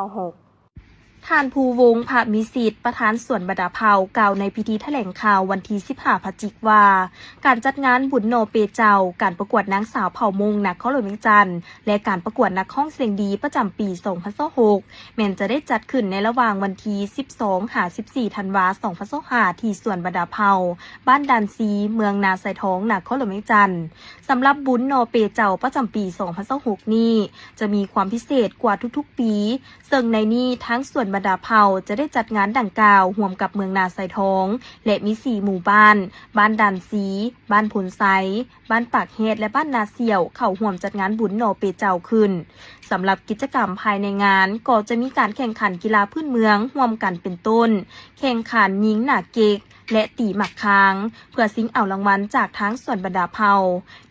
າຫົກ. ທ່ານ ພູວົງ ພະມີສິດ ປະທານສວນບັນດາເຜົ່າ ກ່າວໃນພິທີຖະແຫຼງຂ່າວວັນທີສິບຫ້າ ພະຈິກ ວ່າ ການຈັດງານບຸນໜໍ່ເປເຈົ້າ, ການປະກວດນາງສາວເຜົ່າມົ້ງນະຄອນຫຼວງວຽງຈັນ ແລະ ການປະກວດນັກຮ້ອງສຽງດີປະຈຳປີສອງພັນຊາວຫົກ ແມ່ນຈະໄດ້ຈັດຂຶ້ນໃນລະຫວ່າງວັນທີສິບສອງ ຫາ ສິບສີ່ ທັນວາ ສອງພັນຊາວຫ້າ ທີ່ສວນບັນດາເຜົ່າ ບ້ານດານຊີ ເມືອງນາຊາຍທອງ ນະຄອນຫຼວງວຽງຈັນ. ສຳລັບບຸນໜໍ່ເປເຈົ້າປະຈຳປີສອງພັນຊາວຫົກນີ້ ຈະມີຄວາມພິເສດກວ່າທຸກໆປີ, ເຊິ່ງໃນນີ້ທາງສວນບັນດາເຜົ່າຈະໄດ້ຈັດງານດັ່ງກ່າວຮ່ວມກັບເມືອງນາຊາຍທອງ ແລະ ມີສີ່ໝູ່ບ້ານ, ບ້ານດານຊີ, ບ້ານໂພນໄຊ, ບ້ານປາກແຮດ ແລະ ບ້ານນາສ່ຽວ ເຂົ້າຮ່ວມຈັດງານບຸນໜໍ່ເປເຈົ້າຂຶ້ນ. ສຳລັບກິດຈະກຳພາຍໃນງານ ກໍຈະມີການແຂ່ງຂັນກິລາພື້ນເມືອງຮ່ວມກັນ ເປັນຕົ້ນ ແຂ່ງຂັນຍິງໜ້າເກັກ ແລະ ຕີໝາກຄາງ ເພື່ອຊິງເອົາລາງວັນຈາກທາງສວນບັນດາເຜົ່າ,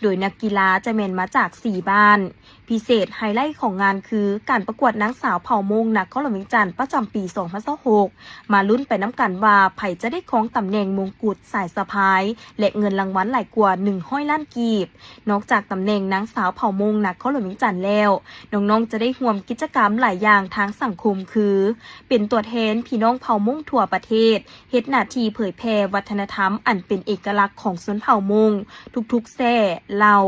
ໂດຍນັກກິລາຈະແມ່ນມາຈາກສີ່ບ້ານ. ພິເສດໄຮໄລຂອງງານຄື ການປະກວດນາງສາວເຜົ່າມົ້ງນະຄອນຫຼວງວຽງຈັນປະຈຳປີສອງພັນຊາວຫົກ ມາລຸ້ນໄປນຳກັນວ່າ ໃຜຈະໄດ້ຄອງຕຳແໜ່ງມົງກຸດສາຍສະພາຍ ແລະ ເງິນລາງວັນຫຼາຍກວ່າໜຶ່ງຮ້ອຍລ້ານກີບ. ນອກຈາກຕຳແໜ່ງນາງສາວເຜົ່າມົ້ງນະຄອນຫຼວງວຽງຈັນແລ້ວ, ນ້ອງໆ ຈະໄດ້ຮ່ວມກິດຈະກຳຫຼາຍຢ່າງທາງສັງຄົມ ຄື ເປັນຕົວແທນພີ່ນ້ອງເຜົ່າມົ້ງທົ່ວປະເທດ, ເຮັດໜ້າທີ່ເຜີຍແຜ່ວັດທະນະທຳອັນເປັນເອກະລັກຂອງຊົນເຜົ່າມົ້ງທຸກໆແສ້ເຫຼົ່າ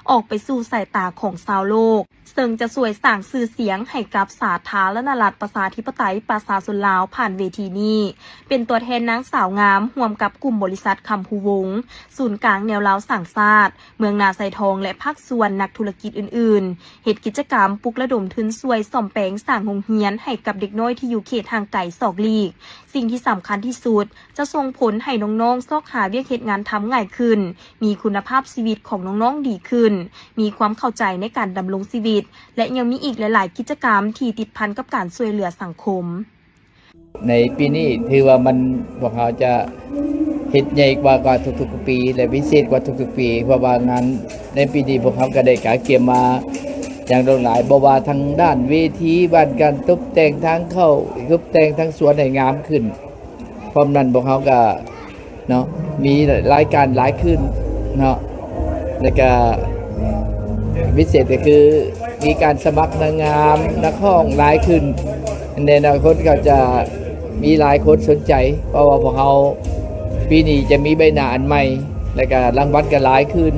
ອອກໄປສູ່ສາຍຕາຂອງຊາວໂລກ, ເຊິ່ງຈະຊ່ວຍສ້າງຊື່ສຽງໃຫ້ກັບສາທາລະນະລັດປະຊາທິປະໄຕປະຊາຊົນລາວຜ່ານເວທີນີ້. ເປັນຕົວແທນນາງສາວງາມ ຮ່ວມກັບກຸ່ມບໍລິສັດຄຳພູວົງ, ສູນກາງແນວລາວສ້າງຊາດ, ເມືອງນາຊາຍທອງ ແລະ ພາກສ່ວນນັກທຸລະກິດອື່ນໆ ເຮັດກິດຈະກຳປຸກລະດົມທຶນຊ່ວຍສ້ອມແປງສ້າງໂຮງຮຽນໃຫ້ກັບເດັກນ້ອຍທີ່ຢູ່ເຂດຫ່າງໄກສອກຫຼີກ. ສິ່ງທີ່ສຳຄັນທີ່ສຸດ ຈະສົ່ງຜົນໃຫ້ນ້ອງໆຊອກຫາວຽກເຮັດງານທຳງ່າຍຂຶ້ນ, ມີຄຸນນະພາບຊີວິດຂອງນ້ອງໆດີຂຶ້ນ, ມີຄວາມເຂົ້າໃຈໃນການດຳລົງຊີວິດ ແລະ ຍັງມີອີກຫຼາຍໆກິດຈະກຳທີ່ຕິດພັນກັບການຊ່ວຍເຫຼືອສັງຄົມ. ໃນປີນີ້ຖືວ່າມັນ ພວກເຮົາຈະເຮັດໃຫຍ່ກວ່າ ກວ່າທຸກໆປີ ແລະ ພິເສດກວ່າທຸກໆປີ, ເພາະວ່າງານໃນປີນີ້ພວກເຮົາກໍໄດ້ກະກຽມມາຢ່າງຫຼວງຫຼາຍ, ບໍ່ວ່າທາງດ້ານເວທີ, ດ້ານການຕົບແຕ່ງທາງເຂົ້າ, ຕົບແຕ່ງທາງສວນໃຫ້ງາມຂຶ້ນ. ພ້ອມນັ້ນພວກເຮົາກໍ ເນາະ ມີລາຍການຫຼາຍຂຶ້ນເນາະ ແລ້ວກະພິເສດກໍຄືມີການສະໝັກນາງງາມ, ນັກຮ້ອງຫຼາຍຂຶ້ນ. ໃນອະນາຄົດກໍຈະມີຫຼາຍຄົນສົນໃຈ, ເພາະວ່າພວກເຮົາປີນີ້ຈະມີໃບໜ້າອັນໃໝ່ ແລ້ວກະລາງວັນກໍຫຼາຍຂຶ້ນ.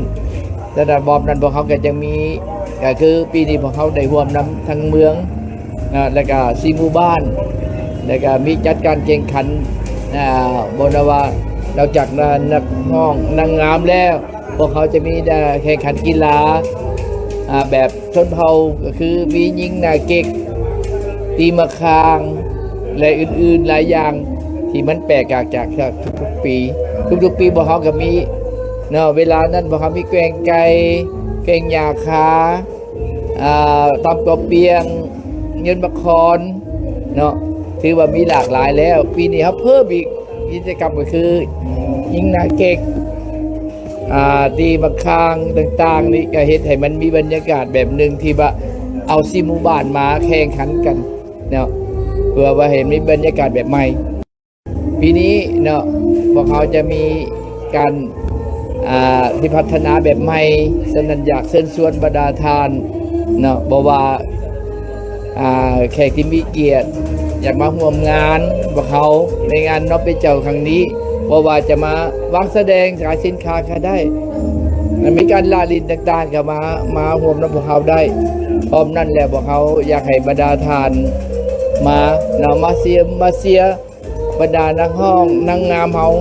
ສະນັ້ນ ພ້ອມນັ້ນພວກເຮົາກໍຍັງມີ ກໍຄືປີນີ້ພວກເຮົາໄດ້ຮ່ວມນຳທາງເມືອງ ນະ ແລ້ວກະສີ່ໝູ່ບ້ານ ແລ້ວກະມີຈັດການແຂ່ງຂັນ ອາ ບໍ່ນະວ່າ ນອກຈາກນະ ນັກຮ້ອງນາງງາມແລ້ວ ພວກເຮົາຈະມີ ອາ ແຂ່ງຂັນກິລາ ອາ ແບບຊົນເຜົ່າ ກໍຄືມີຍິງໜ້າເກັກ, ຕີໝາກຄາງ ແລະ ອື່ນໆຫຼາຍຢ່າງ ທີ່ມັນແປກຈາກ ຈາກ ຈາກທຸກໆປີ. ທຸກໆປີພວກເຮົາກໍມີເນາະ, ເວລານັ້ນພວກເຮົາມີແກວ່ງໄກ່, ແກວ່ງຫຍ້າຄາ, ອ່າ ຕຳກະປຽງ, ໂຍນໝາກຂອນເນາະ, ຖືວ່າມີຫຼາກຫຼາຍແລ້ວ. ປີນີ້ເຮົາເພີ່ມອີກກິດຈະກຳກໍຄືຍິງໜ້າເກັກ, ອ່າ ຕີໝາກຄາງຕ່າງໆນີ້ ກໍເຮັດໃຫ້ມັນມີບັນຍາກາດແບບໜຶ່ງທີ່ວ່າເອົາສີ່ໝູ່ບ້ານມາແຂ່ງຂັນກັນເນາະ, ເພື່ອວ່າໃຫ້ມີບັນຍາກາດແບບໃໝ່. ປີນີ້ເນາະ ພວກເຮົາຈະມີການ ອ່າ ທີ່ພັດທະນາແບບໃໝ່, ສະນັ້ນຢາກເຊີນຊວນບັນດາທ່ານເນາະ ບໍ່ວ່າ ອ່າ ແຂກທີ່ມີກຽດຢາກມາຮ່ວມງານພວກເຮົາໃນງານນ້ອງເປເຈົ້າຄັ້ງນີ້, ບໍ່ວ່າຈະມາວາງສະແດງຂາຍສິນຄ້າກໍໄດ້, ມັນມີການລະຫຼິ້ນຕ່າງໆກໍມາ ມາຮ່ວມນຳພວກເຮົາໄດ້. ພ້ອມນັ້ນແລ້ວ ພວກເຮົາຢາກໃຫ້ບັນດາທ່ານມາເນາະ ມາຊຽມ ມາເຊຍ ບັນດານັກຮ້ອງນາງງາມເຮົາ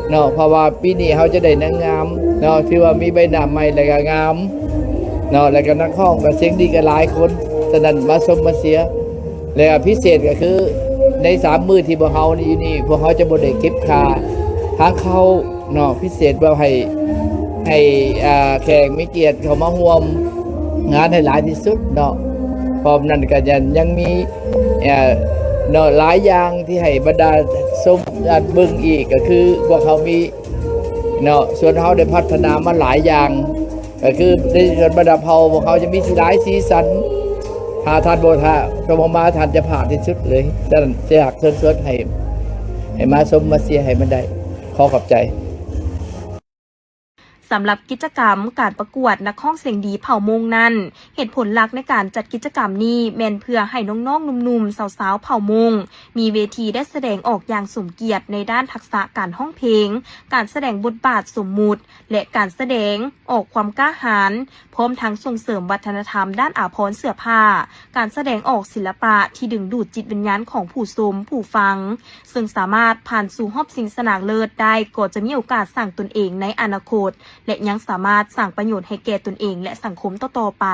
ເນາະ, ເພາະວ່າປີນີ້ເຮົາຈະໄດ້ນາງງາມເນາະ ຖືວ່າມີໃບໜ້າໃໝ່ ແລະ ກໍງາມເນາະ, ແລະ ກໍນັກຮ້ອງກໍສຽງດີກໍຫຼາຍຄົນ. ສະນັ້ນມາຊົມມາເຊຍ ແລະ ກໍພິເສດກໍຄືໃນສາມມື້ທີ່ພວກເຮົາຢູ່ນີ້ ພວກເຮົາຈະບໍ່ໄດ້ເກັບຄ່າທາງເຂົ້າເນາະ, ພິເສດວ່າໃຫ້ ໃຫ້ ອ່າ ແຂກມີກຽດເຂົ້າມາຮ່ວມງານໃຫ້ຫຼາຍທີ່ສຸດເນາະ. ພ້ອມນັ້ນກໍຍັງ ຍັງມີ ເອີ ເນາະ ຫຼາຍຢ່າງທີ່ໃຫ້ບັນດາຊົມ ເບິ່ງອີກ ກໍຄືພວກເຮົາມີເນາະ ສ່ວນເຮົາໄດ້ພັດທະນາມາຫຼາຍຢ່າງ ກໍຄືໃນສ່ວນບັນດາເຜົ່າ ພວກເຮົາຈະມີຫຼາຍສີສັນ. ຖ້າທ່ານບໍ່ ຖ້າ ຖ້າບໍ່ມາ ທ່ານຈະພາດທີ່ສຸດເລີຍ. ສະນັ້ນ ຢາກເຊີນຊວນໃຫ້ ໃຫ້ມາຊົມມາເຊຍໃຫ້ມັນໄດ້. ຂໍຂອບໃຈ. ສຳລັບກິດຈະກຳການປະກວດນັກຮ້ອງສຽງດີເຜົ່າມົ້ງນັ້ນ, ເຫດຜົນຫຼັກໃນການຈັດກິດຈະກຳນີ້ແມ່ນເພື່ອໃຫ້ນ້ອງໆໜຸ່ມໆສາວໆເຜົ່າມົ້ງ ມີເວທີໄດ້ສະແດງອອກຢ່າງສົມກຽດໃນດ້ານທັກສະການຮ້ອງເພງ, ການສະແດງບົດບາດສົມມຸດ ແລະ ການສະແດງອອກຄວາມກ້າຫານ, ພ້ອມທັງສົ່ງເສີມວັດທະນະທຳດ້ານອາພອນເສື້ອຜ້າ, ການສະແດງອອກສິລະປະທີ່ດຶງດູດຈິດວິນຍານຂອງຜູ້ຊົມ, ຜູ້ຟັງ, ເຊິ່ງສາມາດຜ່ານສູ່ຮອບຊິງຊະນະເລີດໄດ້ ກໍຈະມີໂອກາດສ້າງຕົນເອງໃນອະນາຄົດ ແລະ ຍັງສາມາດສ້າງປະໂຫຍດໃຫ້ແກ່ຕົນເອງ ແລະ ສັງຄົມຕໍ່ໆໄປ.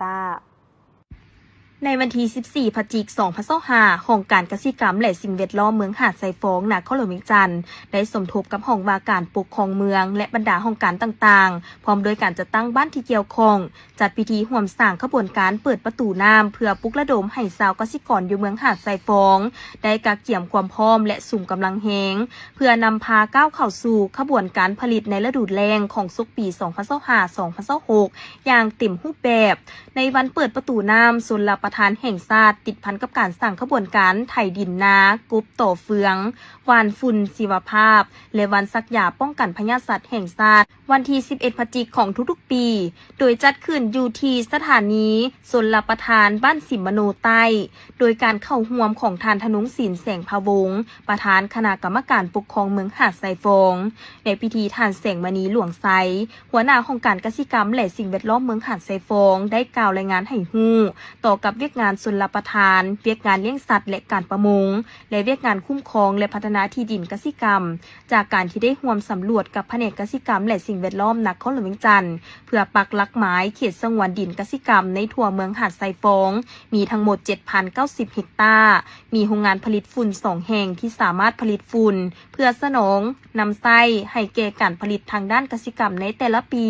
ຕາ ໃນວັນທີສິບສີ່ ພະຈິກ ສອງພັນຊາວຫ້າ ຫ້ອງການກະສິກຳ ແລະ ສິ່ງແວດລ້ອມເມືອງຫາດຊາຍຟອງ ນະຄອນຫຼວງວຽງຈັນ ໄດ້ສົມທົບກັບຫ້ອງວ່າການປົກຄອງເມືອງ ແລະ ບັນດາຫ້ອງການຕ່າງໆ ພ້ອມດ້ວຍການຈັດຕັ້ງບ້ານທີ່ກ່ຽວຂ້ອງ ຈັດພິທີຮ່ວມສ້າງຂະບວນການເປີດປະຕູນ້ຳ ເພື່ອປຸກລະດົມໃຫ້ຊາວກະສິກອນຢູ່ເມືອງຫາດຊາຍຟອງ ໄດ້ກະກຽມຄວາມພ້ອມ ແລະ ສຸມກຳລັງແຮງ ເພື່ອນຳພາກ້າວເຂົ້າສູ່ຂະບວນການຜະລິດໃນລະດູແລ້ງຂອງສົກປີ ສອງພັນຊາວຫ້າ ສອງພັນຊາວຫົກ ຢ່າງເຕັມຮູບແບບ. ໃນວັນເປີດປະຕູນ້ຳຊົນລະປະທານແຫ່ງຊາດ ຕິດພັນກັບການສ້າງຂະບວນການໄຖດິນນາ, ກົບຕໍເຟືອງ, ຫວ່ານຝຸ່ນຊີວະພາບ ແລະ ວັນສັກຢາປ້ອງກັນພະຍາດສັດແຫ່ງຊາດ ວັນທີສິບເອັດ ພະຈິກຂອງທຸກໆປີ, ໂດຍຈັດຂຶ້ນຢູ່ທີ່ສະຖານີຊົນລະປະທານບ້ານສິມມະໂນໃຕ້ ໂດຍການເຂົ້າຮ່ວມຂອງທ່ານ ທະນົງສິນ ແສງພະວົງ ປະທານຄະນະກຳມະການປົກຄອງເມືອງຫາດຊາຍຟອງ. ໃນພິທີ ທ່ານ ແສງມະນີ ຫຼວງໄຊ ຫົວໜ້າຫ້ອງການກະສິກຳ ແລະ ສິ່ງແວດລ້ອມເມືອງຫາດຊາຍຟອງ ໄດ້ກ່າວລາຍງານໃຫ້ຮູ້ຕໍ່ກັບວຽກງານຊົນລະປະທານ, ວຽກງານລ້ຽງສັດ ແລະ ການປະມົງ ແລະ ວຽກງານຄຸ້ມຄອງ ແລະ ພັດທະນາທີ່ດິນກະສິກຳ ຈາກການທີ່ໄດ້ຮ່ວມສຳຫຼວດກັບພະແນກກະສິກຳ ແລະ ສິ່ງແວດລ້ອມນະຄອນຫຼວງວຽງຈັນ ເພື່ອປັກຫຼັກໝາຍເຂດສະຫງວນດິນກະສິກຳໃນທົ່ວເມືອງຫາດຊາຍຟອງ ມີທັງໝົດ ເຈັດພັນເກົ້າສິບເຮັກຕາ, ມີໂຮງງານຜະລິດຝຸ່ນສອງແຫ່ງທີ່ສາມາດຜະລິດຝຸ່ນ ເພື່ອສະໜອງນຳໃຊ້ໃຫ້ແກ່ການຜະລິດທາງດ້ານກະສິກຳໃນແຕ່ລະປີ,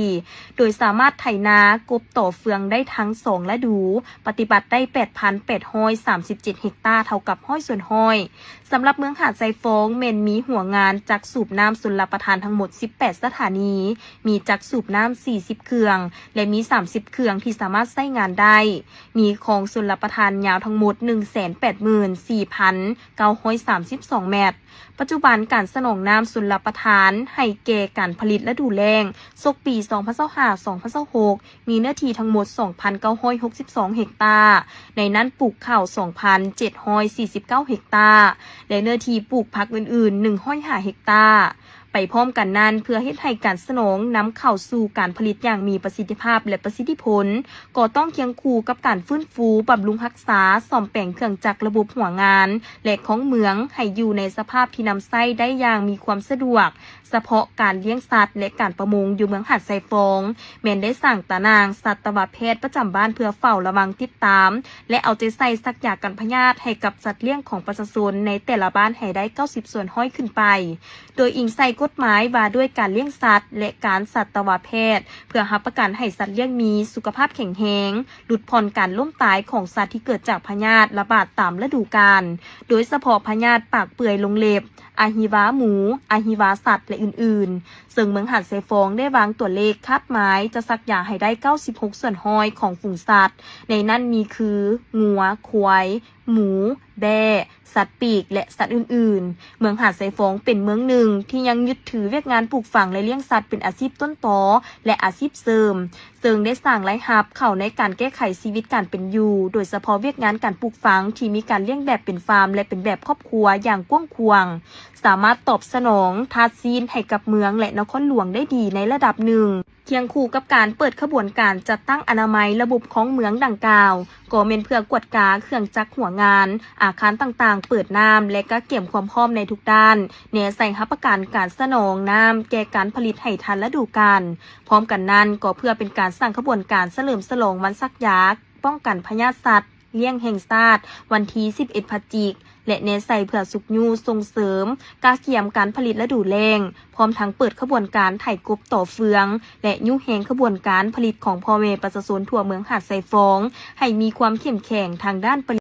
ໂດຍສາມາດໄຖນາ, ກົບຕໍເຟືອງໄດ້ທັງສອງລະດູ, ປະຕິບັດໄດ້ ແປດພັນແປດຮ້ອຍສາມສິບເຈັດເຮັກຕາ, ເທົ່າກັບຮ້ອຍສ່ວນຮ້ອຍ. ສຳລັບເມືອງຫາດຊາຍຟອງ ແມ່ນມີຫົວງານຈັກສູບນ້ຳຊົນລະປະທານທັງໝົດ ສິບແປດສະຖານີ, ມີຈັກສູບນ້ຳ ສີ່ສິບເຄື່ອງ ແລະ ມີ ສາມສິບເຄື່ອງທີ່ສາມາດໃຊ້ງານໄດ້, ມີຄອງຊົນລະປະທານຍາວທັງໝົດ ໜຶ່ງແສນແປດໝື່ນສີ່ພັນເກົ້າຮ້ອຍສາມສິບສອງແມັດ. ປັດຈຸບັນການສະໜອງນ້ຳຊົນລະປະທານໃຫ້ແກ່ການຜະລິດລະດູແລ້ງ ສົກປີ ສອງພັນຊາວຫ້າ ສອງພັນຊາວຫົກ ມີເນື້ອທີ່ທັງໝົດ ສອງພັນເກົ້າຮ້ອຍຫົກສິບສອງເຮັກຕາ, ໃນນັ້ນປູກເຂົ້າ ສອງພັນເຈັດຮ້ອຍສີ່ສິບເກົ້າເຮັກຕາ ແລະ ເນື້ອທີ່ປູກຜັກອື່ນໆ ໜຶ່ງຮ້ອຍຫ້າເຮັກຕາ. ໄປພ້ອມກັນນັ້ນ, ເພື່ອເຮັດໃຫ້ການສະໜອງນຳເຂົ້າສູ່ການຜະລິດຢ່າງມີປະສິດທິພາບ ແລະ ປະສິດທິຜົນ, ກໍຕ້ອງຄຽງຄູ່ກັບການຟື້ນຟູ, ບຳລຸງຮັກສາ, ສ້ອມແປງເຄື່ອງຈັກລະບົບຫົວງານ ແລະ ຂອງເມືອງ ໃຫ້ຢູ່ໃນສະພາບທີ່ນຳໃຊ້ໄດ້ຢ່າງມີຄວາມສະດວກ, ສະເພາະການລ້ຽງສັດ ແລະ ການປະມົງຢູ່ເມືອງຫາດຊາຍຟອງ ແມ່ນໄດ້ສ້າງຕາໜ່າງສັດຕະວະແພດປະຈຳບ້ານເພື່ອເຝົ້າລະວັງຕິດຕາມ ແລະ ເອົາໃຈໃສ່ສັກຢາກັນພະຍາດໃຫ້ກັບສັດລ້ຽງຂອງປະຊາຊົນໃນແຕ່ລະບ້ານໃຫ້ໄດ້ເກົ້າສິບສ່ວນຮ້ອຍຂຶ້ນໄປ, ໂດຍອີງໃສ່ກົດໝາຍວ່າດ້ວຍການລ້ຽງສັດ ແລະ ການສັດຕະວະແພດ ເພື່ອຮັບປະກັນໃຫ້ສັດລ້ຽງມີສຸຂະພາບແຂງແຮງ, ຫຼຸດຜ່ອນການລົ້ມຕາຍຂອງສັດທີ່ເກີດຈາກພະຍາດລະບາດຕາມລະດູການ, ໂດຍສະເພາະພະຍາດປາກເປື່ອຍລົງເລັບ, ອະຫິວາໝູ, ອະຫິວາສັດ ແລະ ອື່ນໆ. ເຊິ່ງເມືອງຫາດຊາຍຟອງໄດ້ວາງຕົວເລກຄາດໝາຍຈະສັກຢາໃຫ້ໄດ້ເກົ້າສິບຫົກສ່ວນຮ້ອຍຂອງຝູງສັດ, ໃນນັ້ນມີຄື ງົວ, ຄວາຍ, ໝູ, ແບ້, ສັດປີກ ແລະ ສັດອື່ນໆ. ເມືອງຫາດຊາຍຟອງເປັນເມືອງໜຶ່ງທີ່ຍັງຍຶດຖືວຽກງານປູກຝັງ ແລະ ລ້ຽງສັດເປັນອາຊີບຕົ້ນຕໍ ແລະ ອາຊີບເສີມ, ເຊິ່ງໄດ້ສ້າງລາຍຮັບເຂົ້າໃນການແກ້ໄຂຊີວິດການເປັນຢູ່, ໂດຍສະເພາະວຽກງານການປູກຝັງທີ່ມີການລ້ຽງແບບເປັນຟາມ ແລະ ເປັນແບບຄອບຄົວຢ່າງກວ້າງຂວາງ, ສາມາດຕອບສະໜອງທາດຊີ້ນໃຫ້ກັບເມືອງ ແລະ ນະຄອນຫຼວງໄດ້ດີໃນລະດັບໜຶ່ງ. ຄຽງຄູ່ກັບການເປີດຂະບວນການຈັດຕັ້ງອະນາໄມລະບົບຄອງເມືອງດັ່ງກ່າວ, ກໍແມ່ນເພື່ອກວດກາເຄື່ອງຈັກຫົວງານ, ອາຄານຕ່າງໆ ເປີດນ້ຳ ແລະ ກະກຽມຄວາມພ້ອມໃນທຸກດ້ານ, ແນໃສ່ຮັບປະກັນການສະໜອງນ້ຳແກ່ການຜະລິດໃຫ້ທັນລະດູການ. ພ້ອມກັນນັ້ນ, ກໍເພື່ອເປັນການສ້າງຂະບວນການສະເຫຼີມສະຫຼອງວັນສັກຢາປ້ອງກັນພະຍາດສັດລ້ຽງແຫ່ງຊາດ ວັນທີສິບເອັດ ພະຈິກ ແລະ ແນໃສ່ເພື່ອຊຸກຍູ້ສົ່ງເສີມກະກຽມການຜະລິດລະດູແລ້ງ, ພ້ອມທັງເປີດຂະບວນການໄຖກົບຕໍ່ເຟືອງ ແລະ ຍູ້ແຮງຂະບວນການຜະລິດຂອງພໍ່ແມ່ປະຊາຊົນທົ່ວເມືອງຫາດຊາຍຟອງ ໃຫ້ມີຄວາມເຂັ້ມແຂງທາງດ້ານປະລິ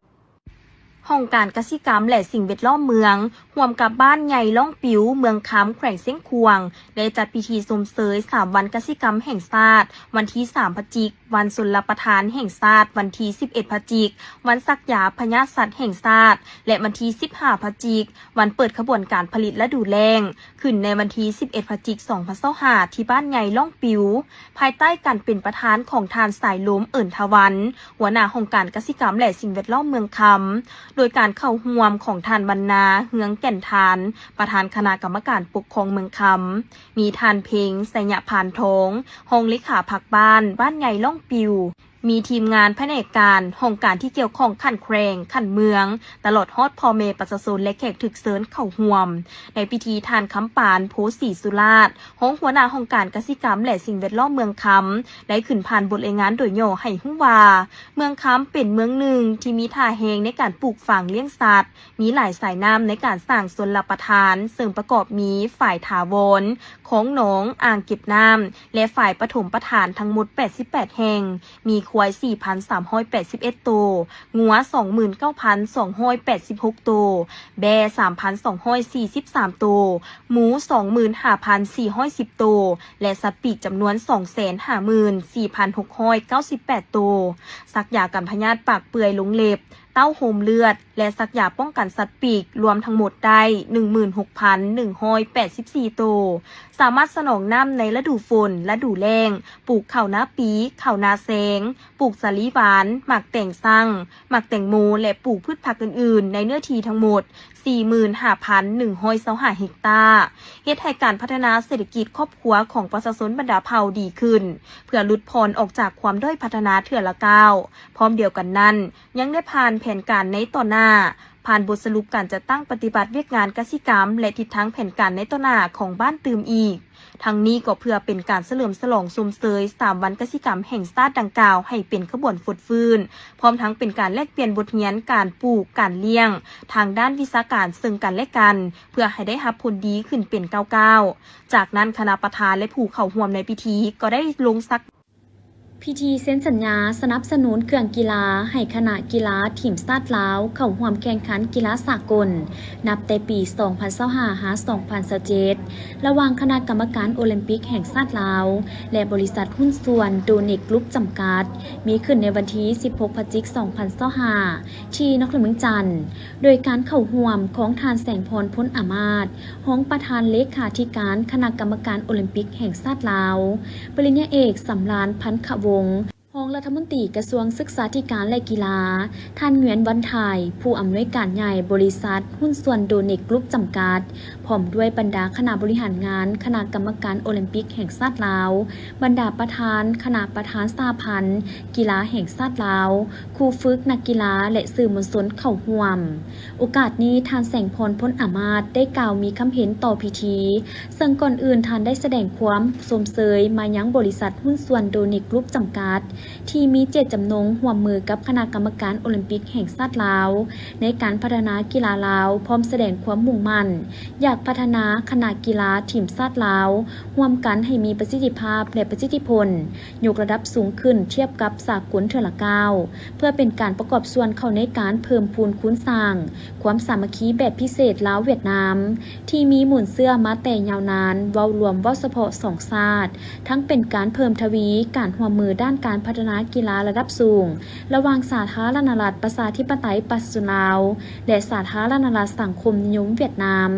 ຫ້ອງການກະສິກຳ ແລະ ສິ່ງແວດລ້ອມເມືອງ ຮ່ວມກັບບ້ານໃຫຍ່ລ້ອງປິວ ເມືອງຄຳ ແຂວງຊຽງຂວາງ ໄດ້ຈັດພິທີຊົມເຊີຍສາມວັນກະສິກຳແຫ່ງຊາດ ວັນທີສາມ ພະຈິກ ວັນຊົນລະປະທານແຫ່ງຊາດ, ວັນທີສິບເອັດພະຈິກ, ວັນສັກຢາພະຍາດສັດແຫ່ງຊາດ ແລະ ວັນທີສິບຫ້າພະຈິກ, ວັນເປີດຂະບວນການຜະລິດລະດູແລ້ງ, ຂຶ້ນໃນວັນທີສິບເອັດພະຈິກ ສອງພັນຊາວຫ້າ ທີ່ບ້ານໃຫຍ່ລ່ອງປິວ, ພາຍໃຕ້ການເປັນປະທານຂອງທ່ານ ສາຍລົມ ເອີນທະວັນ, ຫົວໜ້າຫ້ອງການກະສິກຳ ແລະ ສິ່ງແວດລ້ອມເມືອງຄຳ, ໂດຍການເຂົ້າຮ່ວມຂອງທ່ານ ວັນນາ ເຮືອງແກ່ນທານ, ປະທານຄະນະກຳມະການປົກຄອງເມືອງຄຳ, ມີທ່ານ ເພັງ ໄຊຍະພານທອງ, ຮອງເລຂາພັກບ້ານ, ບ້ານໃຫຍ່ລ່ອງປິວ, ມີທີມງານພະແນກການ, ຫ້ອງການທີ່ກ່ຽວຂ້ອງຂັ້ນແຂວງ, ຂັ້ນເມືອງ, ຕະຫຼອດຮອດພໍ່ແມ່ປະຊາຊົນ ແລະ ແຂກຖືກເຊີນເຂົ້າຮ່ວມ. ໃນພິທີ, ທ່ານ ຄຳປານ ໂພສີສຸລາດ, ຮອງຫົວໜ້າຫ້ອງການກະສິກຳ ແລະ ສິ່ງແວດລ້ອມເມືອງຄຳ, ໄດ້ຂຶ້ນຜ່ານບົດລາຍງານໂດຍຫຍໍ້ໃຫ້ຮູ້ວ່າ, ເມືອງຄຳເປັນເມືອງໜຶ່ງທີ່ມີທ່າແຮງໃນການປູກຝັງລ້ຽງສັດ, ມີຫຼາຍສາຍນ້ຳໃນການສ້າງຊົນລະປະທານ, ເຊິ່ງປະກອບມີຝາຍຖາວອນ, ຄອງໜອງ, ອ່າງເກັບນ້ຳ ແລະ ຝາຍປະຖົມປະຖານ ທັງໝົດແປດສິບແປດແຫ່ງ, ມີຄວາຍສີ່ພັນສາມຮ້ອຍແປດສິບເອັດໂຕ, ງົວສອງໝື່ນເກົ້າພັນສອງຮ້ອຍແປດສິບຫົກໂຕ, ແບ້ສາມພັນສອງຮ້ອຍສີ່ສິບສາມໂຕ, ໝູສອງໝື່ນຫ້າພັນສີ່ຮ້ອຍສິບໂຕ ແລະ ສັດປີກຈຳນວນສອງແສນຫ້າໝື່ນສີ່ພັນຫົກຮ້ອຍເກົ້າສິບແປດໂຕ, ສັກຢາກັນພະຍາດປາກເປື່ອຍລົງເລັບ, ເຕົ້າໂຮມເລືອດ ແລະ ສັກຢາປ້ອງກັນສັດປີກ ລວມທັງໝົດໄດ້ໜຶ່ງໝື່ນຫົກພັນໜຶ່ງຮ້ອຍແປດສິບສີ່ໂຕ, ສາມາດສະໜອງນ້ຳໃນລະດູຝົນ, ລະດູແລ້ງ, ປູກເຂົ້ານາປີ, ເຂົ້ານາແຊງ, ປູກສາລີຫວານ, ໝາກແຕງຊັງ, ໝາກແຕງໂມ ແລະ ປູກພືດຜັກອື່ນໆ ໃນເນື້ອທີ່ທັງໝົດສີ່ໝື່ນຫ້າພັນໜຶ່ງຮ້ອຍຊາວຫ້າເຮັກຕາ, ເຮັດໃຫ້ການພັດທະນາເສດຖະກິດຄອບຄົວຂອງປະຊາຊົນບັນດາເຜົ່າດີຂຶ້ນ, ເພື່ອຫຼຸດຜ່ອນອອກຈາກຄວາມດ້ອຍພັດທະນາເທື່ອລະກ້າວ. ພ້ອມດຽວກັນນັ້ນ, ຍັງໄດ້ຜ່ານແຜນການໃນຕໍ່ໜ້າ, ຜ່ານບົດສະຫຼຸບການຈັດຕັ້ງປະຕິບັດວຽກງານກະສິກຳ ແລະ ທິດທາງແຜນການໃນຕໍ່ໜ້າຂອງບ້ານຕື່ມອີກ. ທັງນີ້ກໍເພື່ອເປັນການສະເຫຼີມສະຫຼອງຊົມເຊີຍສາມວັນກະສິກຳແຫ່ງຊາດດັ່ງກ່າວໃຫ້ເປັນຂະບວນຟົດຟື້ນ, ພ້ອມທັງເປັນການແລກປ່ຽນບົດຮຽນການປູກ, ການລ້ຽງ ທາງດ້ານວິຊາການເຊິ່ງກັນແລະກັນ, ເພື່ອໃຫ້ໄດ້ຮັບຜົນດີຂຶ້ນເປັນກ້າວໆ. ຈາກນັ້ນ, ຄະນະປະທານ ແລະ ຜູ້ເຂົ້າຮ່ວມໃນພິທີກໍໄດ້ລົງສັກ ພິທີເຊັນສັນຍາສະໜັບສະໜູນເຄື່ອງກິລາໃຫ້ຄະນະກິລາທີມຊາດລາວເຂົ້າຮ່ວມແຂ່ງຂັນກິລາສາກົນ ນັບແຕ່ປີສອງພັນຊາວຫ້າ ຫາ ສອງພັນຊາວເຈັດ ລະຫວ່າງຄະນະກຳມະການໂອລິມປິກແຫ່ງຊາດລາວ ແລະ ບໍລິສັດຫຸ້ນສ່ວນໂດເນກກຣຸບຈຳກັດ ມີຂຶ້ນໃນວັນທີສິບຫົກ ພະຈິກ ສອງພັນຊາວຫ້າ ທີ່ນະຄອນຫຼວງວຽງຈັນ. ໂດຍການເຂົ້າຮ່ວມຂອງທ່ານ ແສງພອນ ພົນອາມາດ ຮອງປະທານເລຂາທິການຄະນະກຳມະການໂອລິມປິກແຫ່ງຊາດລາວ, ປະລິນຍາເອກ ສຳລານ ພັນຄະວົງ ຮອງລັດຖະມົນຕີກະຊວງສຶກສາທິການ ແລະ ກິລາ, ທ່ານ ຫງວຽນ ວັນຖ່າຍ ຜູ້ອຳນວຍການໃຫຍ່ບໍລິສັດຫຸ້ນສ່ວນໂດເນກກຣຸບຈຳກັດ, ພ້ອມດ້ວຍບັນດາຄະນະບໍລິຫານງານຄະນະກຳມະການໂອລິມປິກແຫ່ງຊາດລາວ, ບັນດາປະທານຄະນະປະທານສະຫະພັນກິລາແຫ່ງຊາດລາວ, ຄູຝຶກນັກກິລາ ແລະ ສື່ມວນຊົນເຂົ້າຮ່ວມ. ໂອກາດນີ້, ທ່ານ ແສງພອນ ພົນອາມາດ ໄດ້ກ່າວມີຄຳເຫັນຕໍ່ພິທີ, ເຊິ່ງກ່ອນອື່ນທ່ານໄດ້ສະແດງຄວາມຊົມເຊີຍມາຍັງບໍລິສັດຫຸ້ນສ່ວນໂດເນກກຣຸບຈຳກັດ ທີ່ມີເຈດຈຳນົງຮ່ວມມືກັບຄະນະກຳມະການໂອລິມປິກແຫ່ງຊາດລາວ ໃນການພັດທະນາກິລາລາວ, ພ້ອມສະແດງຄວາມມຸ່ງໝັ້ນຢາກພັດທະນາຄະນະກິລາທີມຊາດລາວ ຮ່ວມກັນໃຫ້ມີປະສິດທິພາບ ແລະ ປະສິດທິຜົນ ຍົກລະດັບສູງຂຶ້ນທຽບກັບສາກົນເທື່ອລະກ້າວ, ເພື່ອເປັນການປະກອບສ່ວນເຂົ້າໃນການເພີ່ມພູນຄູນສ້າງຄວາມສາມັກຄີແບບພິເສດລາວ-ຫວຽດນາມ ທີ່ມີມູນເຊື້ອມາແຕ່ຍາວນານ, ເວົ້າລວມເວົ້າສະເພາະສອງຊາດ, ທັງເປັນການເພີ່ມທະວີການຮ່ວມມືດ້ານການພັດທະນາກິລາລະດັບສູງ ລະຫວ່າງສາທາລະນະລັດປະຊາທິປະໄຕປະຊາຊົນລາວ ແລະ ສາທາລະນະລັດສັງຄົມນິຍົມຫວຽດນາມ.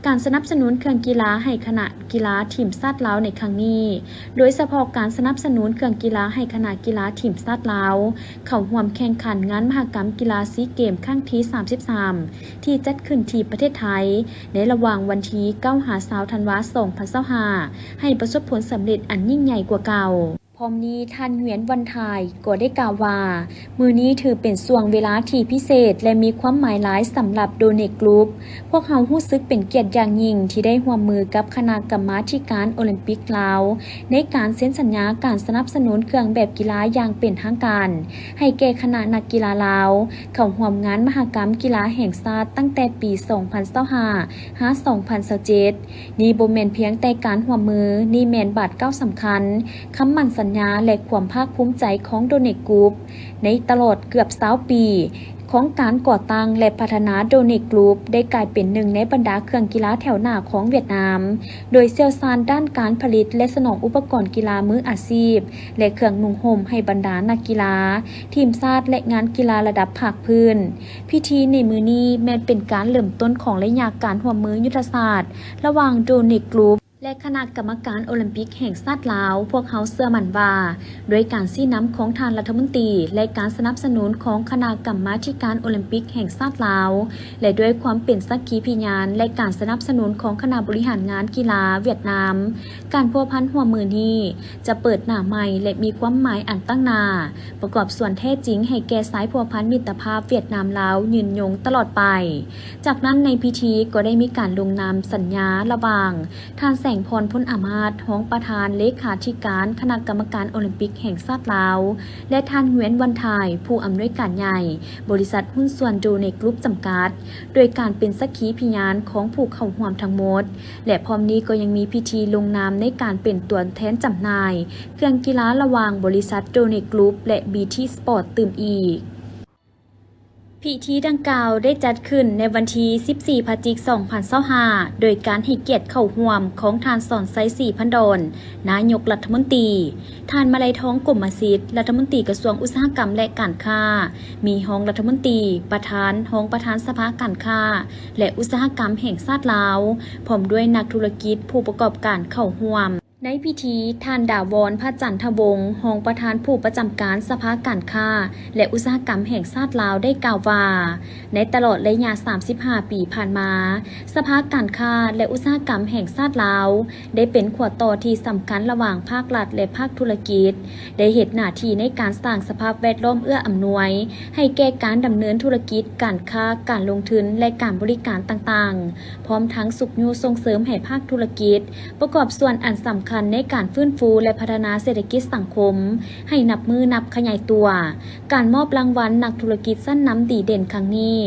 ການສະໜັບສະໜູນເຄື່ອງກິລາໃຫ້ຄະນະກິລາທີມຊາດລາວໃນຄັ້ງນີ້, ໂດຍສະເພາະການສະໜັບສະໜູນເຄື່ອງກິລາໃຫ້ຄະນະກິລາທີມຊາດລາວ ເຂົ້າຮ່ວມແຂ່ງຂັນງານມະຫະກຳກິລາຊີເກມຄັ້ງທີສາມສິບສາມ ທີ່ຈັດຂຶ້ນທີ່ປະເທດໄທ ໃນລະຫວ່າງວັນທີເກົ້າ ຫາ ຊາວ ທັນວາ ສອງພັນຊາວຫ້າ ໃຫ້ປະສົບຜົນສຳເລັດອັນຍິ່ງໃຫຍ່ກວ່າເກົ່າ. ພ້ອມນີ້, ທ່ານ ຫງວຽນ ວັນຖ່າຍ ກໍໄດ້ກ່າວວ່າ, ມື້ນີ້ຖືເປັນຊ່ວງເວລາທີ່ພິເສດ ແລະ ມີຄວາມໝາຍຫຼາຍສຳລັບໂດເນກກຣຸບ. ພວກເຮົາຮູ້ສຶກເປັນກຽດຢ່າງຍິ່ງທີ່ໄດ້ຮ່ວມມືກັບຄະນະກຳມາທິການໂອລິມປິກລາວ ໃນການເຊັນສັນຍາການສະໜັບສະໜູນເຄື່ອງແບບກິລາຢ່າງເປັນທາງການ ໃຫ້ແກ່ຄະນະນັກກິລາລາວ ເຂົ້າຮ່ວມງານມະຫະກຳກິລາແຫ່ງຊາດຕັ້ງແຕ່ປີສອງພັນຊາວຫ້າ ຫາ ສອງພັນຊາວເຈັດ. ນີ້ບໍ່ແມ່ນພຽງແຕ່ການຮ່ວມມື, ນີ້ແມ່ນບາດກ້າວສຳຄັນ, ຄຳໝັ້ນສັນຍາ ແລະ ຄວາມພາກພູມໃຈຂອງໂດເນກກຣຸບ ໃນຕະຫຼອດເກືອບຊາວປີ ໂຄງການກໍ່ຕັ້ງ ແລະ ພັດທະນາໂດເນກກຣຸບ ໄດ້ກາຍເປັນໜຶ່ງໃນບັນດາເຄື່ອງກິລາແຖວໜ້າຂອງຫວຽດນາມ, ໂດຍຊ່ຽວຊານດ້ານການຜະລິດ ແລະ ສະໜອງອຸປະກອນກິລາມືອາຊີບ ແລະ ເຄື່ອງນຸ່ງຫົ່ມໃຫ້ບັນດານັກກິລາ, ທີມຊາດ ແລະ ງານກິລາລະດັບພາກພື້ນ. ພິທີໃນມື້ນີ້ແມ່ນເປັນການເລີ່ມຕົ້ນຂອງໄລຍະການຮ່ວມມືຍຸດທະສາດ ລະຫວ່າງໂດເນກກຣຸບ ແລະ ຄະນະກຳມະການໂອລິມປິກແຫ່ງຊາດລາວ. ພວກເຮົາເຊື່ອໝັ້ນວ່າ ດ້ວຍການຊີ້ນຳຂອງທ່ານລັດຖະມົນຕີ ແລະ ການສະໜັບສະໜູນຂອງຄະນະກຳມາທິການໂອລິມປິກແຫ່ງຊາດລາວ ແລະ ດ້ວຍຄວາມເປັນສັກຂີພິຍານ ແລະ ການສະໜັບສະໜູນຂອງຄະນະບໍລິຫານງານກິລາຫວຽດນາມ, ການພົວພັນຮ່ວມມືນີ້ຈະເປີດໜ້າໃໝ່ ແລະ ມີຄວາມໝາຍອັນຕັ້ງໜ້າ, ປະກອບສ່ວນແທ້ຈິງໃຫ້ແກ່ສາຍພົວພັນມິດຕະພາບຫວຽດນາມ-ລາວຍືນຍົງຕະຫຼອດໄປ. ຈາກນັ້ນໃນພິທີກໍໄດ້ມີການລົງນາມສັນຍາລະຫວ່າງ ທ່ານ ແສງພອນ ພົນອາມາດ ຮອງປະທານເລຂາທິການຄະນະກຳມະການໂອລິມປິກແຫ່ງຊາດລາວ ແລະ ທ່ານ ຫວຽນ ວັນທາຍ ຜູ້ອຳນວຍການໃຫຍ່ບໍລິສັດຫຸ້ນສ່ວນໂດເນກກຣຸບຈຳກັດ ໂດຍການເປັນສັກຂີພິຍານຂອງຜູ້ເຂົ້າຮ່ວມທັງໝົດ ແລະ ພ້ອມນີ້ກໍຍັງມີພິທີລົງນາມໃນການເປັນຕົວແທນຈຳໜ່າຍເຄື່ອງກິລາລະຫວ່າງບໍລິສັດໂດເນກກຣຸບ ແລະ ບີທີສະປອດຕື່ມອີກ. ພິທີດັ່ງກ່າວໄດ້ຈັດຂຶ້ນໃນວັນທີສິບສີ່ ພະຈິກ ສອງພັນຊາວຫ້າ ໂດຍການໃຫ້ກຽດເຂົ້າຮ່ວມຂອງທ່ານ ສອນໄຊ ສີພັນດອນ ນາຍົກລັດຖະມົນຕີ, ທ່ານ ມະໄລທອງ ກົມມະສິດ ລັດຖະມົນຕີກະຊວງອຸດສາຫະກຳ ແລະ ການຄ້າ, ມີຮອງລັດຖະມົນຕີ, ປະທານ, ຮອງປະທານສະພາການຄ້າ ແລະ ອຸດສາຫະກຳແຫ່ງຊາດລາວ, ພ້ອມດ້ວຍນັກທຸລະກິດ, ຜູ້ປະກອບການເຂົ້າຮ່ວມ. ໃນພິທີ, ທ່ານ ດາວອນ ພະຈັນທະວົງ ຮອງປະທານຜູ້ປະຈຳການສະພາການຄ້າ ແລະ ອຸດສາຫະກຳແຫ່ງຊາດລາວ ໄດ້ກ່າວວ່າ, ໃນຕະຫຼອດໄລຍະສາມສິບຫ້າປີຜ່ານມາ, ສະພາການຄ້າ ແລະ ອຸດສາຫະກຳແຫ່ງຊາດລາວ ໄດ້ເປັນຂົວຕໍ່ທີ່ສຳຄັນລະຫວ່າງພາກລັດ ແລະ ພາກທຸລະກິດ, ໄດ້ເຮັດໜ້າທີ່ໃນການສ້າງສະພາບແວດລ້ອມເອື້ອອຳນວຍໃຫ້ແກ່ການດຳເນີນທຸລະກິດ, ການຄ້າ, ການລົງທຶນ ແລະ ການບໍລິການຕ່າງໆ, ພ້ອມທັງຊຸກຍູ້ສົ່ງເສີມໃຫ້ພາກທຸລະກິດ ປະກອບສ່ວນອັນສຳຄັນໃນການຟື້ນຟູ ແລະ ພັດທະນາເສດຖະກິດສັງຄົມໃຫ້ນັບມື້ນັບຂະຫຍາຍຕົວ. ການມອບລາງວັນນັກທຸລະກິດຊັ້ນນຳດີເດັ່ນຄັ້ງນີ້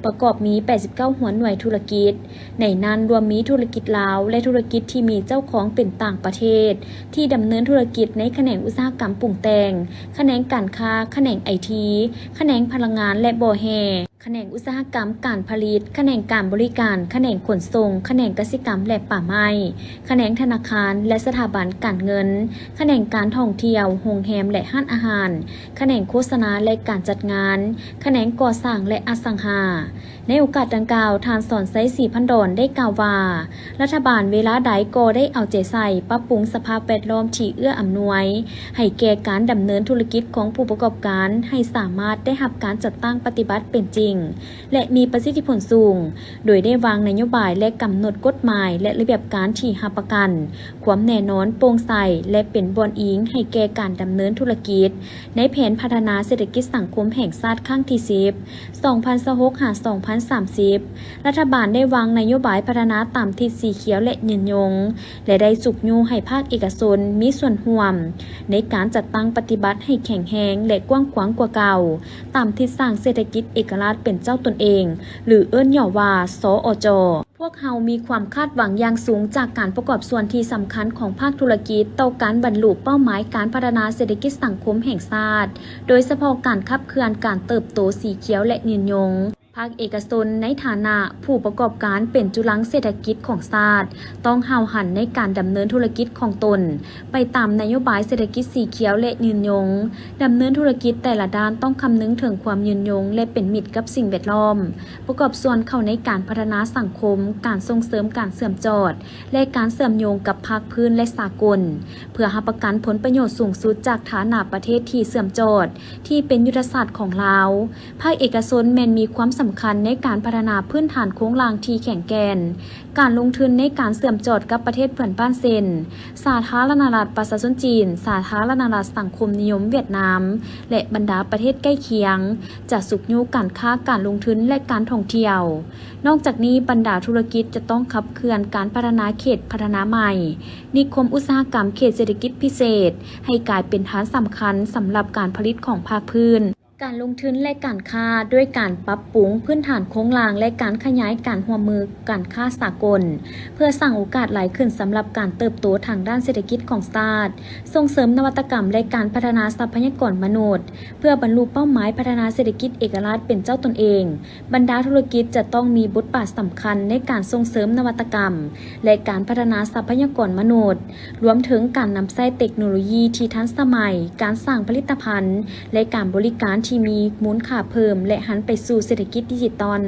ປະກອບມີແປດສິບເກົ້າຫົວໜ່ວຍທຸລະກິດ, ໃນນັ້ນລວມມີທຸລະກິດລາວ ແລະ ທຸລະກິດທີ່ມີເຈົ້າຂອງເປັນຕ່າງປະເທດ ທີ່ດຳເນີນທຸລະກິດໃນຂະແໜງອຸດສາຫະກຳປຸງແຕ່ງ, ຂະແໜງການຄ້າ, ຂະແໜງໄອທີ, ຂະແໜງພະລັງງານ ແລະ ບໍ່ແຮ່. ຂະແໜງອຸດສາຫະກຳການຜະລິດ, ຂະແໜງການບໍລິການ, ຂະແໜງຂົນສົ່ງ, ຂະແໜງກະສິກຳ ແລະ ປ່າໄມ້, ຂະແໜງທະນາຄານ ແລະ ສະຖາບັນການເງິນ, ຂະແໜງການທ່ອງທ່ຽວ, ໂຮງແຮມ ແລະ ຮ້ານອາຫານ, ຂະແໜງໂຄສະນາ ແລະ ການຈັດງານ, ຂະແໜງກໍ່ສ້າງ ແລະ ອະສັງຫາ. ໃນໂອກາດດັ່ງກ່າວ, ທ່ານ ສອນໄຊ ສີພັນດອນ ໄດ້ກ່າວວ່າ, ລັດຖະບານເວລາໃດກໍໄດ້ເອົາໃຈໃສ່ປັບປຸງສະພາບແວດລ້ອມທີ່ເອື້ອອຳນວຍ ໃຫ້ແກ່ການດຳເນີນທຸລະກິດຂອງຜູ້ປະກອບການ ໃຫ້ສາມາດໄດ້ຮັບການຈັດຕັ້ງປະຕິບັດເປັນຈິງ ແລະ ມີປະສິດທິຜົນສູງ, ໂດຍໄດ້ວາງນະໂຍບາຍ ແລະ ກຳນົດກົດໝາຍ ແລະ ລະບຽບການທີ່ຮັບປະກັນຄວາມແນ່ນອນ, ໂປ່ງໃສ ແລະ ເປັນບ່ອນອີງໃຫ້ແກ່ການດຳເນີນທຸລະກິດ ໃນແຜນພັດທະນາເສດຖະກິດສັງຄົມແຫ່ງຊາດຄັ້ງທີສິບ ສອງພັນຊາວຫົກ ຫາ ສອງພັນສາມສິບ. ລັດຖະບານໄດ້ວາງນະໂຍບາຍພັດທະນາຕາມທິດສີຂຽວ ແລະ ຍືນຍົງ ແລະ ໄດ້ຊຸກຍູ້ໃຫ້ພາກເອກະຊົນມີສ່ວນຮ່ວມໃນການຈັດຕັ້ງປະຕິບັດໃຫ້ແຂງແຮງ ແລະ ກວ້າງຂວາງກວ່າເກົ່າ, ຕາມທິດສ້າງເສດຖະກິດເອກະລາດເປັນເຈົ້າຕົນເອງ ຫຼື ເອີ້ນຫຍໍ້ວ່າ ສອຈ. ພວກເຮົາມີຄວາມຄາດຫວັງຢ່າງສູງຈາກການປະກອບສ່ວນທີ່ສຳຄັນຂອງພາກທຸລະກິດຕໍ່ການບັນລຸເປົ້າໝາຍການພັດທະນາເສດຖະກິດສັງຄົມແຫ່ງຊາດ, ໂດຍສະເພາະການຂັບເຄື່ອນການເຕີບໂຕສີຂຽວ ແລະ ຍືນຍົງ. ພາກເອກະຊົນໃນຖານະຜູ້ປະກອບການເປັນຈຸລັງເສດຖະກິດຂອງຊາດ ຕ້ອງຫ້າວຫັນໃນການດຳເນີນທຸລະກິດຂອງຕົນໄປຕາມນະໂຍບາຍເສດຖະກິດສີຂຽວ ແລະ ຍືນຍົງ. ດຳເນີນທຸລະກິດແຕ່ລະດ້ານຕ້ອງຄຳນຶງເຖິງຄວາມຍືນຍົງ ແລະ ເປັນມິດກັບສິ່ງແວດລ້ອມ, ປະກອບສ່ວນເຂົ້າໃນການພັດທະນາສັງຄົມ, ການສົ່ງເສີມການເຊື່ອມຈອດ ແລະ ການເຊື່ອມໂຍງກັບພາກພື້ນ ແລະ ສາກົນ, ເພື່ອຮັບປະກັນຜົນປະໂຫຍດສູງສຸດຈາກຖານະປະເທດທີ່ເຊື່ອມຈອດ ທີ່ເປັນຍຸດທະສາດຂອງລາວ. ພາກເອກະຊົນແມ່ນມີຄວາມສຳຄັນໃນການພັດທະນາພື້ນຖານໂຄງລ່າງທີ່ແຂງແກ່ນ, ການລົງທຶນໃນການເຊື່ອມຈອດກັບປະເທດເພື່ອນບ້ານເຊັ່ນ ສາທາລະນະລັດປະຊາຊົນຈີນ, ສາທາລະນະລັດສັງຄົມນິຍົມຫວຽດນາມ ແລະ ບັນດາປະເທດໃກ້ຄຽງ, ຈະຊຸກຍູ້ການຄ້າ, ການລົງທຶນ ແລະ ການທ່ອງທ່ຽວ. ນອກຈາກນີ້, ບັນດາທຸລະກິດຈະຕ້ອງຂັບເຄື່ອນການພັດທະນາເຂດພັດທະນາໃໝ່, ນິຄົມອຸດສາຫະກຳເຂດເສດຖະກິດພິເສດ ໃຫ້ກາຍເປັນຖານສຳຄັນສຳລັບການຜະລິດຂອງພາກພື້ນ. ການລົງທຶນ ແລະ ການຄ້າ ດ້ວຍການປັບປຸງພື້ນຖານໂຄງລ່າງ ແລະ ການຂະຫຍາຍການຮ່ວມມືການຄ້າສາກົນ ເພື່ອສ້າງໂອກາດຫຼາຍຂຶ້ນສຳລັບການເຕີບໂຕທາງດ້ານເສດຖະກິດຂອງຊາດ, ສົ່ງເສີມນະວັດຕະກຳ ແລະ ການພັດທະນາຊັບພະຍາກອນມະນຸດ ເພື່ອບັນລຸເປົ້າໝາຍພັດທະນາເສດຖະກິດເອກະລາດເປັນເຈົ້າຕົນເອງ. ບັນດາທຸລະກິດຈະຕ້ອງມີບົດບາດສຳຄັນໃນການສົ່ງເສີມນະວັດຕະກຳ ແລະ ການພັດທະນາຊັບພະຍາກອນມະນຸດ, ລວມເຖິງການນຳໃຊ້ເຕັກໂນໂລຢີທີ່ທັນສະໄໝ, ການສ້າງຜະລິດຕະພັນ ແລະ ການບໍລິການທີ່ມີມູນຄ່າເພີ່ມ ແລະ ຫັນໄປສູ່ເສດຖະກິດດິຈິຕອນ.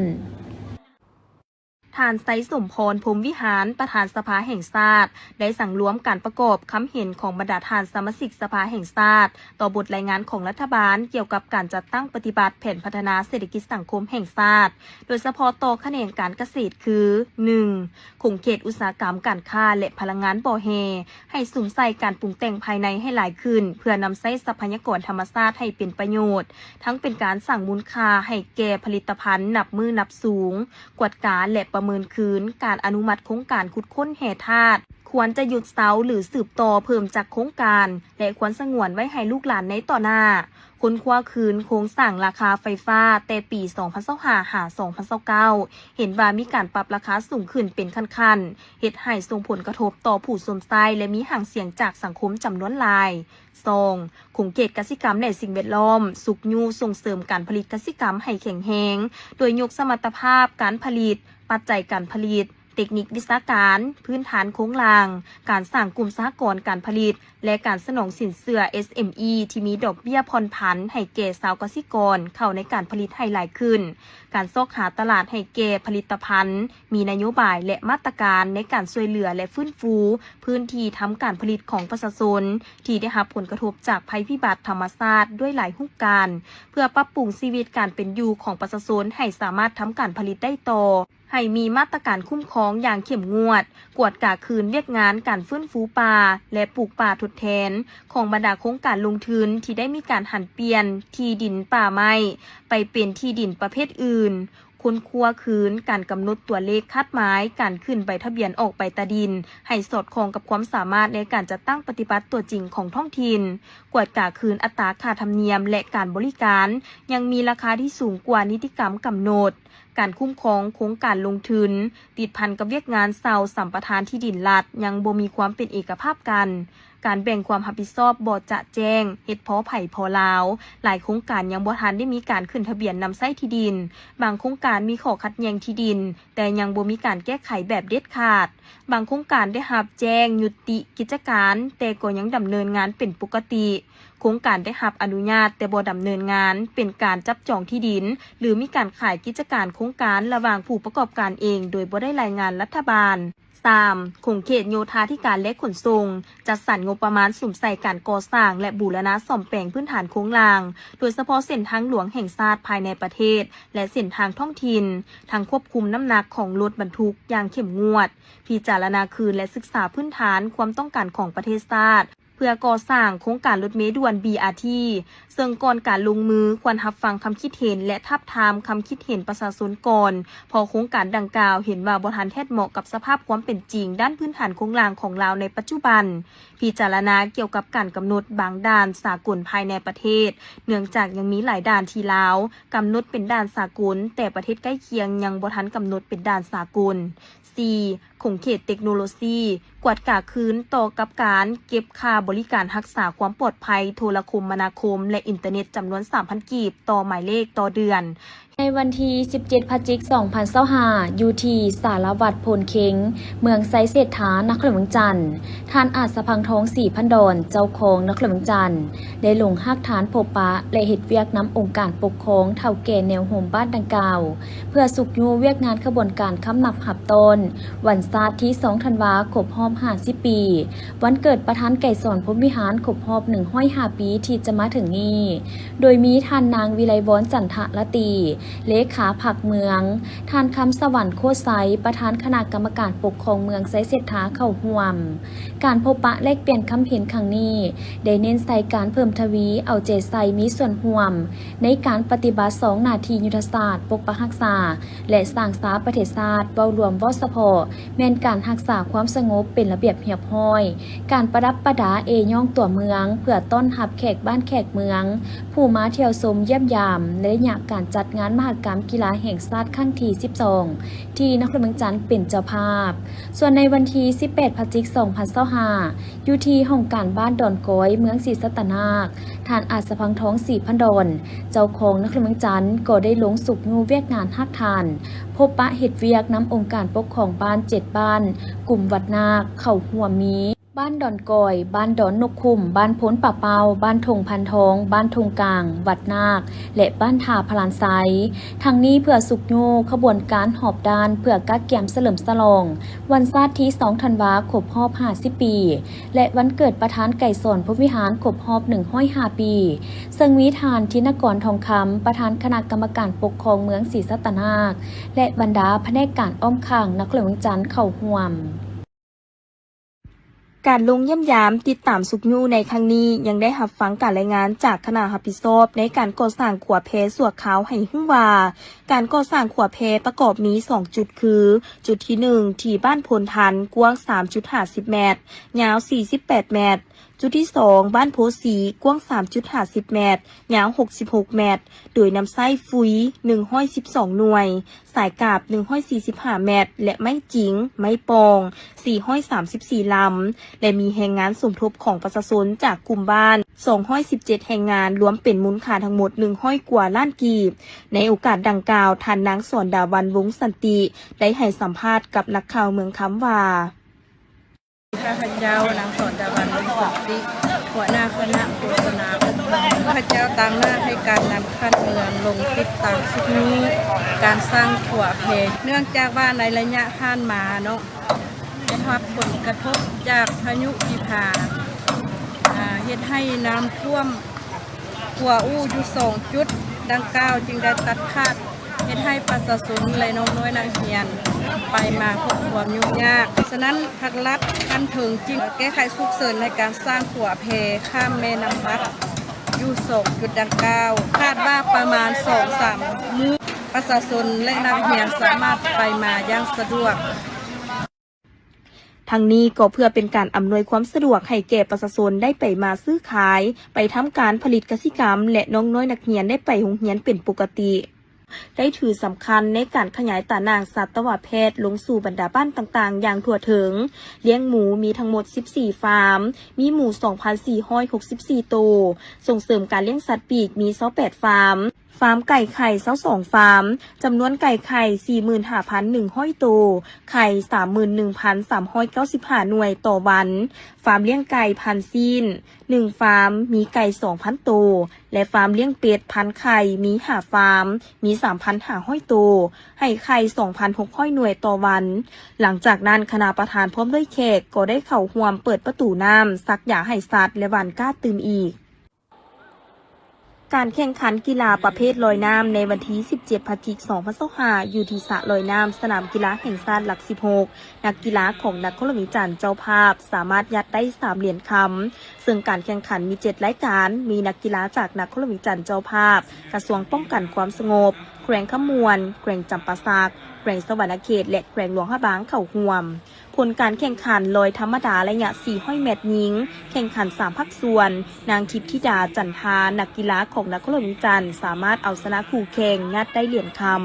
ທ່ານ ໄຊສົມພອນ ພົມວິຫານ ປະທານສະພາແຫ່ງຊາດ ໄດ້ສັງລວມການປະກອບຄຳເຫັນຂອງບັນດາທ່ານສະມາຊິກສະພາແຫ່ງຊາດ ຕໍ່ບົດລາຍງານຂອງລັດຖະບານກ່ຽວກັບການຈັດຕັ້ງປະຕິບັດແຜນພັດທະນາເສດຖະກິດສັງຄົມແຫ່ງຊາດ ໂດຍສະເພາະຕໍ່ຂະແໜງການກະເສດຄື ໜຶ່ງ ຂົງເຂດອຸດສາຫະກຳ, ການຄ້າ ແລະ ພະລັງງານບໍ່ແຮ່ ໃຫ້ສຸມໃສ່ການປຸງແຕ່ງພາຍໃນໃຫ້ຫຼາຍຂຶ້ນ ເພື່ອນຳໃຊ້ຊັບພະຍາກອນທຳມະຊາດໃຫ້ເປັນປະໂຫຍດ, ທັງເປັນການສ້າງມູນຄ່າໃຫ້ແກ່ຜະລິດຕະພັນນັບມື້ນັບສູງ, ກວດກາ ແລະ ປະເມີນຄືນການອະນຸມັດໂຄງການຂຸດຄົ້ນແຮ່ທາດ ຄວນຈະຢຸດເຊົາ ຫຼື ສືບຕໍ່ເພີ່ມຈັກໂຄງການ ແລະ ຄວນສະຫງວນໄວ້ໃຫ້ລູກຫຼານໃນຕໍ່ໜ້າ. ຄົ້ນຄວ້າຄືນໂຄງສ້າງລາຄາໄຟຟ້າແຕ່ປີສອງພັນຊາວຫ້າ ຫາ ສອງພັນຊາວເກົ້າ ເຫັນວ່າມີການປັບລາຄາສູງຂຶ້ນເປັນຂັ້ນໆ ເຮັດໃຫ້ສົ່ງຜົນກະທົບຕໍ່ຜູ້ຊົມໃຊ້ ແລະ ມີຫາງສຽງຈາກສັງຄົມຈຳນວນຫຼາຍ. ສອງ ຂົງເຂດກະສິກຳ ແລະ ສິ່ງແວດລ້ອມ ຊຸກຍູ້ສົ່ງເສີມການຜະລິດກະສິກຳໃຫ້ແຂງແຮງ ໂດຍຍົກສະມັດຕະພາບການຜະລິດ, ປັດໄຈການຜະລິດ, ເຕັກນິກວິຊາການ, ພື້ນຖານໂຄງລ່າງ, ການສ້າງກຸ່ມສະຫະກອນການຜະລິດ ແລະ ການສະໜອງສິນເຊື່ອ ເອສເອັມອີ ທີ່ມີດອກເບ້ຍຜ່ອນຜັນໃຫ້ແກ່ຊາວກະສິກອນເຂົ້າໃນການຜະລິດໃຫ້ຫຼາຍຂຶ້ນ, ການຊອກຫາຕະຫຼາດໃຫ້ແກ່ຜະລິດຕະພັນ, ມີນະໂຍບາຍ ແລະ ມາດຕະການໃນການຊ່ວຍເຫຼືອ ແລະ ຟື້ນຟູພື້ນທີ່ທຳການຜະລິດຂອງປະຊາຊົນ ທີ່ໄດ້ຮັບຜົນກະທົບຈາກໄພພິບັດທຳມະຊາດດ້ວຍຫຼາຍຮູບການ ເພື່ອປັບປຸງຊີວິດການເປັນຢູ່ຂອງປະຊາຊົນໃຫ້ສາມາດທຳການຜະລິດໄດ້ຕໍ່. ໃຫ້ມີມາດຕະການຄຸ້ມຄອງຢ່າງເຂັ້ມງວດ, ກວດກາຄືນວຽກງານການຟື້ນຟູປ່າ ແລະ ປູກປ່າທົດແທນ ຂອງບັນດາໂຄງການລົງທຶນທີ່ໄດ້ມີການຫັນປ່ຽນທີ່ດິນປ່າໄມ້ໄປເປັນທີ່ດິນປະເພດອື່ນ, ຄົ້ນຄວ້າຄືນການກຳນົດຕົວເລກຄາດໝາຍການຂຶ້ນໃບທະບຽນອອກໃບຕາດິນ ໃຫ້ສອດຄ່ອງກັບຄວາມສາມາດໃນການຈັດຕັ້ງປະຕິບັດຕົວຈິງຂອງທ້ອງຖິ່ນ, ກວດກາຄືນອັດຕາຄ່າທຳນຽມ ແລະ ການບໍລິການ ຍັງມີລາຄາທີ່ສູງກວ່ານິຕິກຳກຳນົດ. ການຄຸ້ມຄອງໂຄງການລົງທຶນ ຕິດພັນກັບວຽກງານເຊົ່າສຳປະທານທີ່ດິນລັດ ຍັງບໍ່ມີຄວາມເປັນເອກະພາບກັນ, ການແບ່ງຄວາມຮັບຜິດຊອບບໍ່ຈະແຈ້ງ, ເຮັດພໍໃຜພໍລາວ, ຫຼາຍໂຄງການຍັງບໍ່ທັນໄດ້ມີການຂຶ້ນທະບຽນນຳໃຊ້ທີ່ດິນ, ບາງໂຄງການມີຂໍ້ຂັດແຍ່ງທີ່ດິນ ແຕ່ຍັງບໍ່ມີການແກ້ໄຂແບບເດັດຂາດ, ບາງໂຄງການໄດ້ຮັບແຈ້ງຍຸຕິກິດຈະການ ແຕ່ກໍຍັງດຳເນີນງານເປັນປົກກະຕິ. ໂຄງການໄດ້ຮັບອະນຸຍາດແຕ່ບໍ່ດຳເນີນງານ ເປັນການຈັບຈອງທີ່ດິນ ຫຼື ມີການຂາຍກິດຈະການໂຄງການລະຫວ່າງຜູ້ປະກອບການເອງໂດຍບໍ່ໄດ້ລາຍງານລັດຖະບານ. ສາມ ຂົງເຂດໂຍທາທິການ ແລະ ຂົນສົ່ງ ຈັດສັນງົບປະມານສຸມໃສ່ການກໍ່ສ້າງ ແລະ ບູລະນະສ້ອມແປງພື້ນຖານໂຄງລ່າງ ໂດຍສະເພາະເສັ້ນທາງຫຼວງແຫ່ງຊາດພາຍໃນປະເທດ ແລະ ເສັ້ນທາງທ້ອງຖິ່ນ, ທັງຄວບຄຸມນ້ຳໜັກຂອງລົດບັນທຸກຢ່າງເຂັ້ມງວດ, ພິຈາລະນາຄືນ ແລະ ສຶກສາພື້ນຖານຄວາມຕ້ອງການຂອງປະເທດຊາດ ເພື່ອກໍ່ສ້າງໂຄງການລົດເມດ່ວນ ບີອາທີ ເຊິ່ງກ່ອນການລົງມືຄວນຮັບຟັງຄຳຄິດເຫັນ ແລະ ທາບທາມຄຳຄິດເຫັນປະຊາຊົນກ່ອນ, ເພາະໂຄງການດັ່ງກ່າວເຫັນວ່າບໍ່ທັນແທດເໝາະກັບສະພາບຄວາມເປັນຈິງດ້ານພື້ນຖານໂຄງລ່າງຂອງລາວໃນປັດຈຸບັນ. ພິຈາລະນາກ່ຽວກັບການກຳນົດບາງດ່ານສາກົນພາຍໃນປະເທດ, ເນື່ອງຈາກຍັງມີຫຼາຍດ່ານທີ່ລາວກຳນົດເປັນດ່ານສາກົນ, ແຕ່ປະເທດໃກ້ຄຽງຍັງບໍ່ທັນກຳນົດເປັນດ່ານສາກົນ. ສີ່ ຂົງເຂດເຕັກໂນໂລຊີ ກວດກາຄືນຕໍ່ກັບການເກັບຄ່າບໍລິການຮັກສາຄວາມປອດໄພໂທລະຄົມມະນາຄົມ ແລະ ອິນເຕີເນັດ ຈຳນວນສາມພັນກີບຕໍ່ໝາຍເລກຕໍ່ເດືອນ. ໃນວັນທີສິບເຈັດ ພະຈິກ ສອງພັນຊາວຫ້າ ຢູ່ທີ່ສາລະວັດໂພນເຄັງ ເມືອງໄຊເສດຖາ ນະຄອນຫຼວງວຽງຈັນ, ທ່ານ ອາດສະພັງທອງ ສີພັນດອນ ເຈົ້າຄອງນະຄອນຫຼວງວຽງຈັນ ໄດ້ລົງຮາກຖານພົບປະ ແລະ ເຮັດວຽກນຳອົງການປົກຄອງເຖົ້າແກ່ແນວໂຮມບ້ານດັ່ງກ່າວ ເພື່ອຊຸກຍູ້ວຽກງານຂະບວນການຄຳນັບຮັບຕ້ອນວັນຊາດທີສອງ ທັນວາ ຄົບຮອບຫ້າສິບປີ, ວັນເກີດປະທານໄກສອນ ພົມວິຫານ ຄົບຮອບໜຶ່ງຮ້ອຍຫ້າປີທີ່ຈະມາເຖິງນີ້, ໂດຍມີທ່ານນາງ ວິໄລວອນ ຈັນທະລາຕີ ເລຂາພັກເມືອງ, ທ່ານ ຄຳສະຫວັນ ໂຄດໄຊ ປະທານຄະນະກຳມະການປົກຄອງເມືອງໄຊເສດຖາ ເຂົ້າຮ່ວມ. ການພົບປະແລກປ່ຽນຄຳເຫັນຄັ້ງນີ້ ໄດ້ເນັ້ນໃສ່ການເພີ່ມທະວີເອົາໃຈໃສ່ມີສ່ວນຮ່ວມໃນການປະຕິບັດສອງໜ້າທີ່ຍຸດທະສາດປົກປັກຮັກສາ ແລະ ສ້າງສາປະເທດຊາດເວົ້າລວມເວົ້າສະເພາະ ແມ່ນການຮັກສາຄວາມສະຫງົບເປັນລະບຽບຮຽບຮ້ອຍ, ການປະດັບປະດາເອຍ້ອງຕົວເມືອງ ເພື່ອຕ້ອນຮັບແຂກບ້ານແຂກເມືອງ ຜູ້ມາທ່ຽວຊົມຢ້ຽມຢາມ ໃນໄລຍະການຈັດງານມະຫະກຳກິລາແຫ່ງຊາດຄັ້ງທີສິບສອງ ທີ່ນະຄອນຫຼວງວຽງຈັນເປັນເຈົ້າພາບ. ສ່ວນໃນວັນທີສິບແປດ ພະຈິກ ສອງພັນຊາວຫ້າ ຢູ່ທີ່ຫ້ອງການບ້ານດອນກອຍ ເມືອງສີສັດຕະນາກ, ທ່ານ ອາດສະພັງທອງ ສີພັນດອນ ເຈົ້າຄອງນະຄອນຫຼວງວຽງຈັນ ກໍໄດ້ລົງຊຸກຍູ້ວຽກງານຮາກຖານ, ພົບປະເຮັດວຽກນຳອົງການປົກຄອງບ້ານເຈັດບ້ານ ກຸ່ມວັດນາກ ເຂົ້າຮ່ວມມີ ບ້ານດອນກອຍ, ບ້ານດອນນົກຂຸມ, ບ້ານໂພນປາເປົ້າ, ບ້ານທົ່ງພັນທອງ, ບ້ານທົ່ງກາງ, ວັດນາກ ແລະ ບ້ານທ່າພະລານໄຊ. ທັງນີ້ເພື່ອຊຸກຍູ້ຂະບວນການຮອບດ້ານ ເພື່ອກະກຽມສະເຫຼີມສະຫຼອງວັນຊາດທີສອງ ທັນວາ ຄົບຮອບຫ້າສິບປີ ແລະ ວັນເກີດປະທານໄກສອນ ພົມວິຫານ ຄົບຮອບໜຶ່ງຮ້ອຍຫ້າປີ, ເຊິ່ງມີທ່ານ ທິນະກອນ ທອງຄຳ ປະທານຄະນະກຳມະການປົກຄອງເມືອງສີສັດຕະນາກ ແລະ ບັນດາພະແນກການອ້ອມຂ້າງນະຄອນຫຼວງວຽງຈັນເຂົ້າຮ່ວມ. ການລົງຢ້ຽມຢາມຕິດຕາມຊຸກຍູ້ໃນຄັ້ງນີ້ ຍັງໄດ້ຮັບຟັງການລາຍງານຈາກຄະນະຮັບຜິດຊອບໃນການກໍ່ສ້າງຂົວແພຊົ່ວຄາວໃຫ້ຮູ້ວ່າ ການກໍ່ສ້າງຂົວແພປະກອບມີສອງຈຸດຄື ຈຸດທີໜຶ່ງ ທີ່ບ້ານໂພນທັນ ກວ້າງສາມຈຸດຫ້າສິບແມັດ, ຍາວສີ່ສິບແປດແມັດ, ຈຸດທີສອງ ບ້ານໂພສີ ກວ້າງສາມຈຸດຫ້າສິບແມັດ, ຍາວຫົກສິບຫົກແມັດ, ໂດຍນຳໃຊ້ຟຸຍໜຶ່ງຮ້ອຍສິບສອງໜ່ວຍ, ສາຍກາບໜຶ່ງຮ້ອຍສີ່ສິບຫ້າແມັດ ແລະ ໄມ້ຈິງ, ໄມ້ປອງ ສີ່ຮ້ອຍສາມສິບສີ່ລຳ ແລະ ມີແຮງງານສົມທົບຂອງປະຊາຊົນຈາກກຸ່ມບ້ານສອງຮ້ອຍສິບເຈັດແຮງງານ, ລວມເປັນມູນຄ່າທັງໝົດໜຶ່ງຮ້ອຍກວ່າລ້ານກີບ. ໃນໂອກາດດັ່ງກ່າວ, ທ່ານນາງ ສອນດາວັນ ວົງສັນຕິ ໄດ້ໃຫ້ສຳພາດກັບນັກຂ່າວເມືອງຄຳວ່າ ຂ້າພະເຈົ້າ ນາງ ສອນດາວັນ ວົງສັນຕິ ຫົວໜ້າຄະນະໂຄສະນາອົບຮົມ ຂ້າພະເຈົ້າຕາງໜ້າໃຫ້ການນຳຂັ້ນເມືອງລົງຕິດຕາມຊຸກຍູ້ການສ້າງຂົວແພ ເນື່ອງຈາກວ່າໃນໄລຍະຜ່ານມາເນາະ ໄດ້ຮັບຜົນກະທົບຈາກພາຍຸທີ່ພາ ອາ ເຮັດໃຫ້ນ້ຳຖ້ວມຂົວອູ່ຢູ່ສອງຈຸດດັ່ງກ່າວ ຈຶ່ງໄດ້ຕັດຂາດ ເຮັດໃຫ້ປະຊາຊົນ ແລະ ນ້ອງນ້ອຍນັກຮຽນ ໄປມາພົບຄວາມຫຍຸ້ງຍາກ. ສະນັ້ນ ພັກລັດຂັ້ນເທິງຈຶ່ງແກ້ໄຂສຸກເສີນໃນການສ້າງຂົວແພຂ້າມແມ່ນ້ຳວັດ ຢູ່ສອງຈຸດດັ່ງກ່າວ. ຄາດວ່າປະມານສອງສາມມື້ ປະຊາຊົນ ແລະ ນັກຮຽນສາມາດໄປມາຢ່າງສະດວກ. ທັງນີ້ກໍເພື່ອເປັນການອຳນວຍຄວາມສະດວກໃຫ້ແກ່ປະຊາຊົນໄດ້ໄປມາຊື້ຂາຍ, ໄປທຳການຜະລິດກະສິກຳ ແລະ ນ້ອງນ້ອຍນັກຮຽນໄດ້ໄປໂຮງຮຽນເປັນປົກກະຕິ. ໄດ້ຖືສຳຄັນໃນການຂະຫຍາຍຕາໜ່າງສັດຕະວະແພດລົງສູ່ບັນດາບ້ານຕ່າງໆຢ່າງທົ່ວເຖິງ. ລ້ຽງໝູມີທັງໝົດສິບສີ່ຟາມ, ມີໝູສອງພັນສີ່ຮ້ອຍຫົກສິບສີ່ໂຕ, ສົ່ງເສີມການລ້ຽງສັດປີກມີຊາວແປດຟາມ. ຟາມໄກ່ໄຂ່ຊາວສອງຟາມ, ຈຳນວນໄກ່ໄຂ່ສີ່ໝື່ນຫ້າພັນໜຶ່ງຮ້ອຍໂຕ, ໄຂ່ສາມໝື່ນໜຶ່ງພັນສາມຮ້ອຍເກົ້າສິບຫ້າໜ່ວຍຕໍ່ວັນ, ຟາມລ້ຽງໄກ່ພັນຊີ້ນໜຶ່ງຟາມ ມີໄກ່ສອງພັນໂຕ ແລະ ຟາມລ້ຽງເປັດພັນໄຂ່ມີຫ້າຟາມ ມີສາມພັນຫ້າຮ້ອຍໂຕ, ໃຫ້ໄຂ່ສອງພັນຫົກຮ້ອຍໜ່ວຍຕໍ່ວັນ. ຫຼັງຈາກນັ້ນ ຄະນະປະທານພ້ອມດ້ວຍແຂກກໍໄດ້ເຂົ້າຮ່ວມເປີດປະຕູນ້ຳ, ສັກຢາໃຫ້ສັດ ແລະ ຫວ່ານກ້າຕື່ມອີກ. ການແຂ່ງຂັນກິລາປະເພດລອຍນ້ຳໃນວັນທີສິບເຈັດ ພະຈິກ ສອງພັນຊາວຫ້າ ຢູ່ທີ່ສະລອຍນ້ຳສະໜາມກິລາແຫ່ງຊາດຫຼັກສິບຫົກ ນັກກິລາຂອງນະຄອນຫຼວງວຽງຈັນເຈົ້າພາບ ສາມາດຍັດໄດ້ສາມຫຼຽນຄຳ, ເຊິ່ງການແຂ່ງຂັນມີເຈັດລາຍການ, ມີນັກກິລາຈາກນະຄອນຫຼວງວຽງຈັນເຈົ້າພາບ, ກະຊວງປ້ອງກັນຄວາມສະຫງົບ, ແຂວງຄຳມ່ວນ, ແຂວງຈຳປາສັກ, ແຂວງສະຫວັນນະເຂດ ແລະ ແຂວງຫຼວງພະບາງເຂົ້າຮ່ວມ. ຜົນການແຂ່ງຂັນລອຍທຳມະດາໄລຍະສີ່ຮ້ອຍແມັດຍິງ ແຂ່ງຂັນສາມພາກສ່ວນ, ນາງ ທິບທິດາ ຈັນທາ ນັກກິລາຂອງນະຄອນຫຼວງວຽງຈັນ ສາມາດເອົາຊະນະຄູ່ແຂ່ງ ຍັດໄດ້ຫຼຽນຄຳ,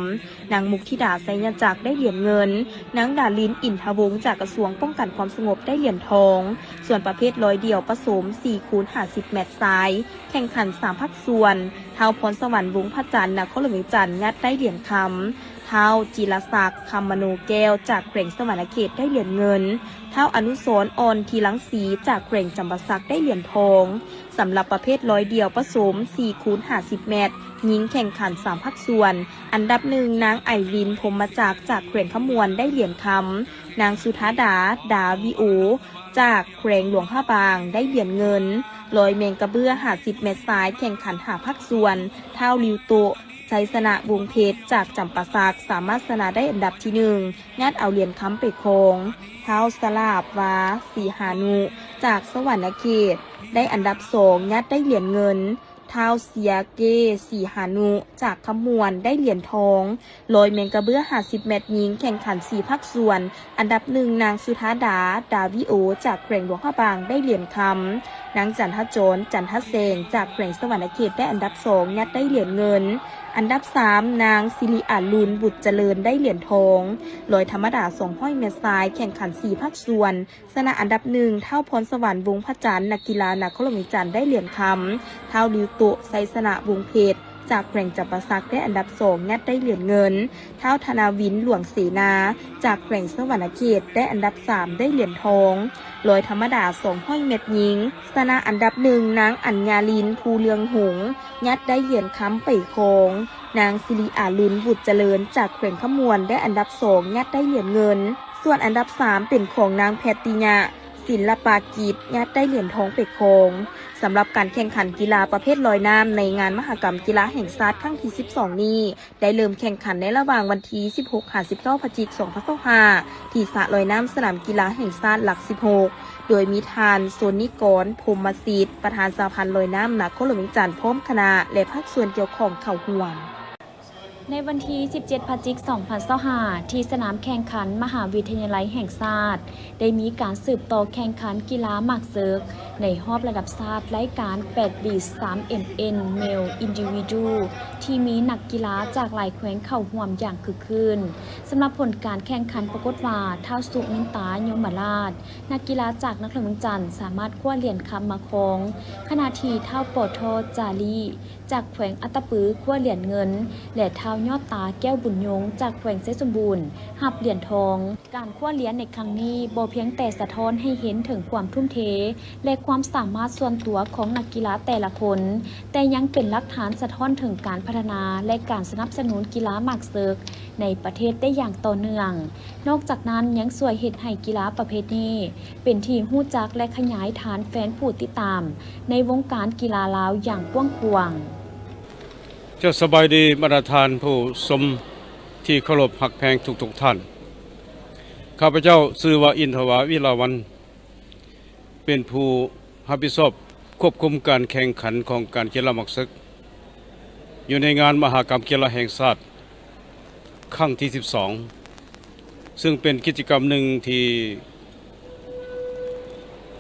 ນາງ ມຸກທິດາ ໄຊຍະຈັກ ໄດ້ຫຼຽນເງິນ, ນາງ ດາລິນ ອິນທະວົງ ຈາກກະຊວງປ້ອງກັນຄວາມສະຫງົບ ໄດ້ຫຼຽນທອງ. ສ່ວນປະເພດລອຍດ່ຽວປະສົມສີ່ຄູນຫ້າສິບແມັດຊາຍ ແຂ່ງຂັນສາມພາກສ່ວນ, ທ້າວ ພອນສະຫວັນ ວົງພະຈັນ ນະຄອນຫຼວງວຽງຈັນ ຍັດໄດ້ຫຼຽນຄຳ, ທ້າວ ຈິລະສັກ ຄຳມະໂນແກ້ວ ຈາກແຂວງສະຫວັນນະເຂດ ໄດ້ຫຼຽນເງິນ, ທ້າວ ອະນຸສອນ ອ່ອນທີລັງສີ ຈາກແຂວງຈຳປາສັກ ໄດ້ຫຼຽນທອງ. ສຳລັບປະເພດລອຍດ່ຽວປະສົມສີ່ຄູນຫ້າສິບແມັດຍິງ ແຂ່ງຂັນສາມພາກສ່ວນ, ອັນດັບໜຶ່ງ ນາງ ໄອລິນ ພົມມະຈັກ ຈາກແຂວງຄຳມ່ວນ ໄດ້ຫຼຽນຄຳ, ນາງ ສຸທາດາ ດາວິໂອ ຈາກແຂວງຫຼວງພະບາງ ໄດ້ຫຼຽນເງິນ. ລອຍແມງກະເບື້ອຫ້າສິບແມັດຊາຍ ແຂ່ງຂັນຫ້າພາກສ່ວນ, ທ້າວ ລິວໂຕະ ໄຊຊະນະ ວົງເພັດ ຈາກຈຳປາສັກ ສາມາດຊະນະໄດ້ອັນດັບທີໜຶ່ງ ຍາດເອົາຫຼຽນຄຳໄປຄອງ. ທ້າວ ສະຫຼາບວາ ສີຫານຸ ຈາກສະຫວັນນະເຂດ ໄດ້ອັນດັບສອງ ຍາດໄດ້ຫຼຽນເງິນ. ທ້າວ ເຊຍເກ ສີຫານຸ ຈາກຄຳມ່ວນ ໄດ້ຫຼຽນທອງ. ລອຍແມງກະເບື້ອ ຫ້າສິບແມັດຍິງ ແຂ່ງຂັນສີ່ພາກສ່ວນ. ອັນດັບໜຶ່ງ ນາງ ສຸທາດາ ດາວິໂອ ຈາກແຂວງຫຼວງພະບາງ ໄດ້ຫຼຽນຄຳ. ນາງ ຈັນທະຈອນ ຈັນທະແສງ ຈາກແຂວງສະຫວັນນະເຂດ ໄດ້ອັນດັບສອງ ຍາດໄດ້ຫຼຽນເງິນ. ອັນດັບສາມ ນາງ ສິລິອາລຸນ ບຸດຈະເລີນ ໄດ້ຫຼຽນທອງ. ລອຍທຳມະດາ ສອງຮ້ອຍແມັດຊາຍ ແຂ່ງຂັນສີ່ພາກສ່ວນ. ຊະນະອັນດັບໜຶ່ງ ທ້າວ ພອນສະຫວັນ ວົງພະຈັນ ນັກກິລານະຄອນຫຼວງວຽງຈັນ ໄດ້ຫຼຽນຄຳ. ທ້າວ ລິວໂຕະ ໄຊຊະນະ ວົງເພັດ ຈາກແຂວງຈຳປາສັກ ໄດ້ອັນດັບສອງ ຍາດໄດ້ຫຼຽນເງິນ. ທ້າວ ທະນາວິນ ຫຼວງເສນາ ຈາກແຂວງສະຫວັນນະເຂດ ໄດ້ອັນດັບສາມ ໄດ້ຫຼຽນທອງ. ລອຍທຳມະດາ ສອງຮ້ອຍແມັດຍິງ ຊະນະອັນດັບໜຶ່ງ ນາງ ອັນຍາລິນ ພູເລືອງຫົງ ຍາດໄດ້ຫຼຽນຄຳໄປຄອງ. ນາງ ສິລິອາລຸນ ບຸດຈະເລີນ ຈາກແຂວງຄຳມ່ວນ ໄດ້ອັນດັບສອງ ຍາດໄດ້ຫຼຽນເງິນ. ສ່ວນອັນດັບສາມ ເປັນຂອງນາງ ແພັດຕິຍະ ສິນລະປາກິດ ຍາດໄດ້ຫຼຽນທອງໄປຄອງ. ສຳລັບການແຂ່ງຂັນກິລາປະເພດລອຍນ້ຳ ໃນງານມະຫະກຳກິລາແຫ່ງຊາດຄັ້ງທີສິບສອງນີ້ ໄດ້ເລີ່ມແຂ່ງຂັນໃນລະຫວ່າງວັນທີສິບຫົກຫາສິບເກົ້າ ພະຈິກ ສອງພັນຊາວຫ້າ ທີ່ສະລອຍນ້ຳສະໜາມກິລາແຫ່ງຊາດຫຼັກສິບຫົກ ໂດຍມີທ່ານ ຊົນນິກອນ ພົມມະສິດ ປະທານສະຫະພັນລອຍນ້ຳນະຄອນຫຼວງວຽງຈັນ ພ້ອມຄະນະ ແລະ ພາກສ່ວນກ່ຽວຂ້ອງເຂົ້າຮ່ວມ. ໃນວັນທີສິບເຈັດ ພະຈິກ ສອງພັນຊາວຫ້າ ທີ່ສະໜາມແຂ່ງຂັນມະຫາວິທະຍາໄລແຫ່ງຊາດ ໄດ້ມີການສືບຕໍ່ແຂ່ງຂັນກິລາໝາກເສິກ ໃນຮອບລະດັບຊາດ ລາຍການ ແປດບີສ ສາມເອັມເອັນ Male Individual ທີ່ມີນັກກິລາຈາກຫຼາຍແຂວງເຂົ້າຮ່ວມຢ່າງຄຶກຄື້ນ. ສຳລັບຜົນການແຂ່ງຂັນປາກົດວ່າ ທ້າວ ສຸມິນຕາ ຍົມມະລາດ ນັກກິລາຈາກນະຄອນຫຼວງວຽງຈັນ ສາມາດຄວ້າຫຼຽນຄຳມາຄອງ, ຂະນະທີ່ທ້າວ ປອທ ຈາລີ ຈາກແຂວງອັດຕະປື ຄວ້າຫຼຽນເງິນ ແລະ ທ້າວ ຍອດຕາ ແກ້ວບຸນຍົງ ຈາກແຂວງໄຊສົມບູນ ຮັບຫຼຽນທອງ. ການຄວ້າຫຼຽນໃນຄັ້ງນີ້ ບໍ່ພຽງແຕ່ສະທ້ອນໃຫ້ເຫັນເຖິງຄວາມທຸ່ມເທ ແລະ ຄວາມສາມາດສ່ວນຕົວຂອງນັກກິລາແຕ່ລະຄົນ, ແຕ່ຍັງເປັນຫຼັກຖານສະທ້ອນເຖິງການພັດທະນາ ແລະ ການສະໜັບສະໜູນກິລາໝາກເສິກໃນປະເທດໄດ້ຢ່າງຕໍ່ເນື່ອງ. ນອກຈາກນັ້ນ ຍັງຊ່ວຍເຮັດໃຫ້ກິລາປະເພດນີ້ ເປັນທີ່ຮູ້ຈັກ ແລະ ຂະຫຍາຍຖານແຟນຜູ້ຕິດຕາມໃນວົງການກິລາລາວຢ່າງກວ້າງຂວາງ. ເຈົ້າສະບາຍດີ ບັນດາທ່ານຜູ້ຊົມທີ່ເຄົາລົບຮັກແພງທຸກໆທ່ານ. ຂ້າພະເຈົ້າຊື່ວ່າ ອິນທະວາ ວິລາວັນ ເປັນຜູ້ຮັບຜິດຊອບຄວບຄຸມການແຂ່ງຂັນຂອງການກິລາໝາກເສິກ ຢູ່ໃນງານມະຫະກຳກິລາແຫ່ງຊາດ ຄັ້ງທີສິບສອງ ຊຶ່ງເປັນກິດຈະກຳໜຶ່ງທີ່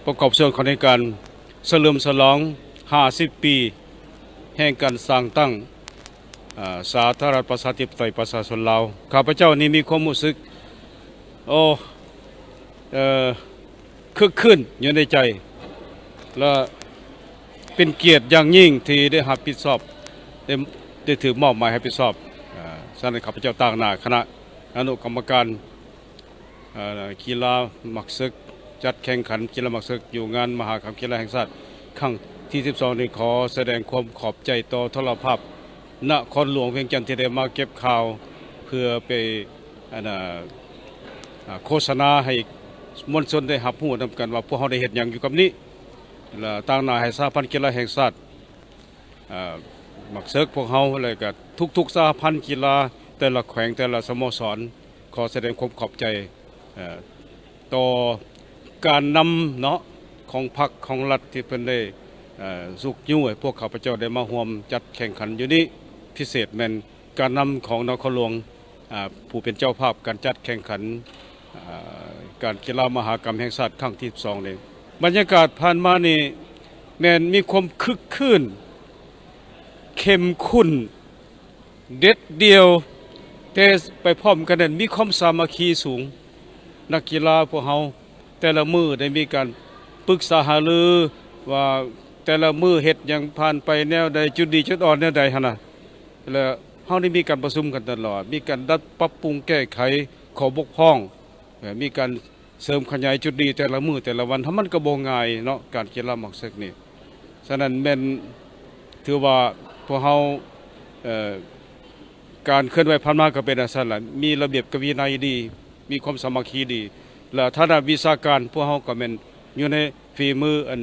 ປະກອບສ່ວນເຂົ້າໃນການສະເຫຼີມສະຫຼອງຫ້າສິບປີແຫ່ງການສ້າງຕັ້ງ ອາ ສາທາລະນະລັດປະຊາທິປະໄຕປະຊາຊົນລາວ. ຂ້າພະເຈົ້ານີ້ມີຄວາມຮູ້ສຶກ ໂອ້ ເອີ ຄຶກຄື້ນຢູ່ໃນໃຈ ແລະ ເປັນກຽດຢ່າງຍິ່ງທີ່ໄດ້ຮັບຜິດຊອບ ໄດ້ ໄດ້ຖືກມອບໝາຍໃຫ້ຮັບຜິດຊອບ. ອາ ສະນັ້ນ ຂ້າພະເຈົ້າຕາງໜ້າຄະນະອະນຸກຳມະການ ເອີ ກິລາໝາກເສິກ ຈັດແຂ່ງຂັນກິລາໝາກເສິກຢູ່ງານມະຫະກຳກິລາແຫ່ງຊາດຄັ້ງທີສິບສອງນີ້ ຂໍສະແດງຄວາມຂອບໃຈຕໍ່ໂທລະພາບນະຄອນຫຼວງວຽງຈັນ ທີ່ໄດ້ມາເກັບຂ່າວ ເພື່ອໄປ ອັນ ອາ ໂຄສະນາໃຫ້ມວນຊົນໄດ້ຮັບຮູ້ນຳກັນວ່າ ພວກເຮົາໄດ້ເຮັດຫຍັງຢູ່ກັບນີ້ ແລະ ຕາງໜ້າໃຫ້ສະຫະພັນກິລາແຫ່ງຊາດ ອາ ໝາກເສິກພວກເຮົາ ແລະ ກະທຸກໆສະຫະພັນກິລາ ແຕ່ລະແຂວງ ແຕ່ລະສະໂມສອນ ຂໍສະແດງຄວາມຂອບໃຈ ເອີ ຕໍ່ການນຳເນາະ ຂອງພັກຂອງລັດ ທີ່ເພິ່ນໄດ້ ເອີ ຊຸກຍູ້ໃຫ້ພວກຂ້າພະເຈົ້າໄດ້ມາຮ່ວມຈັດແຂ່ງຂັນຢູ່ນີ້. ພິເສດແມ່ນການນຳຂອງນະຄອນຫຼວງ ອາ ຜູ້ເປັນເຈົ້າພາບການຈັດແຂ່ງຂັນ ອາ ການກິລາມະຫາກຳແຫ່ງຊາດຄັ້ງທີສິບສອງນີ້. ບັນຍາກາດຜ່ານມານີ້ແມ່ນມີຄວາມຄຶກຄື້ນ ເຂັ້ມຂຸ້ນ ເດັດດ່ຽວ ແຕ່ໄປພ້ອມກັນນັ້ນມີຄວາມສາມັກຄີສູງ. ນັກກິລາພວກເຮົາແຕ່ລະມື້ໄດ້ມີການປຶກສາຫາລືວ່າ ແຕ່ລະມື້ເຮັດຫຍັງຜ່ານໄປແນວໃດ, ຈຸດດີຈຸດອ່ອນແນວໃດຫັ້ນນະ ແລະ ເຮົາໄດ້ມີການປະຊຸມກັນຕະຫຼອດ, ມີການດັດປັບປຸງແກ້ໄຂຂໍ້ບົກຜ່ອງ, ແລະ ມີການ ເສີມຂະຫຍາຍຈຸດດີແຕ່ລະມື້ແຕ່ລະວັນ ຖ້າມັນກໍບໍ່ງ່າຍເນາະ ການກິລາໝາກເສິກນີ້. ສະນັ້ນແມ່ນຖືວ່າພວກເຮົາ ເອີ ການເຄື່ອນໄຫວຜ່ານມາກໍເປັນຈັ່ງຊັ້ນລະ ມີລະບຽບກະວິໄນດີ ມີຄວາມສາມັກຄີດີ ແລະ ທາງດ້ານວິຊາການພວກເຮົາກໍແມ່ນຢູ່ໃນຝີມືອັນ